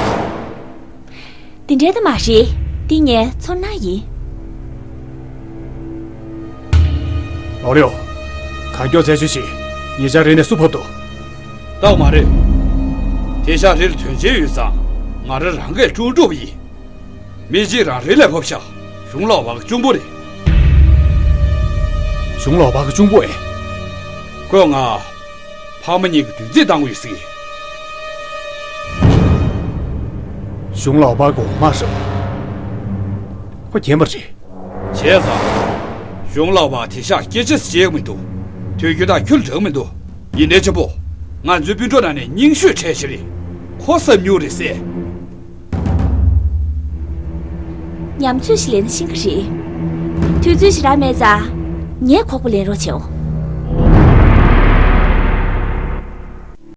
དེ་འདྲའི་ད་མ་རེད། འདི་ངའི་ཚོར་སྣང་ཡིན། ལོག་ལེའོ། གང་མགྱོགས་རྩད་གཅོད་བྱེད། ཉེ་ཆར་རི་ནས་སུ་བབས་འདུག་རྟགས་མ་རེད། དེང་སང་རི་ལ་དོན་ཆེན་ཡོད་ཙང་ང་རང་རང་གིས་སྒྲུང་སྒྲུག་པ་ཡིན། མི་གཅིག་རང་རི་ལ་བབས་ཤག་གཞུང་ལོག་པ་གི་གཅུང་པོ་རེད། གཞུང་ལོག་པ་གི་གཅུང་པོ་ཨེ། ཁོས་ང་ཕ་མ་གཉིས་ཀྱི་བདུད་རྩི་བཏང་གི་ཡོད་ཟེར། གཞུང་ལོག་པ་གི་འོག་མ་རེད། ཁོ་རྒན་པ་རེད། བྱས་ཙང་། གཞུང་ལོག་པ་དེང་སང་སྐད་ཆ་ཟེར་ཡག་མི་འདུག་དུས་རྒྱུན་དང་ཁྱོན་འདྲ་མི་འདུག་ཡིན་ནའི་གཅེན་པོ། ང་ཚོའི་སྤུན་གྲོགས་ནང་ནས་རྙིང་ཤོས་གྲས་ཤིག་རེད། ཁོ་གསང་མྱུལ་རེད་ཟེར། ཉམས་ཚོད་ཞིག་ལེན་ན་ཤེས་ཀྱི་རེད། དུས་ཚོད་ཞེ་དྲག་མེད་ཙང་། ངས་ཁོག་པ་ལེན་རོགས་བྱེད་འོང་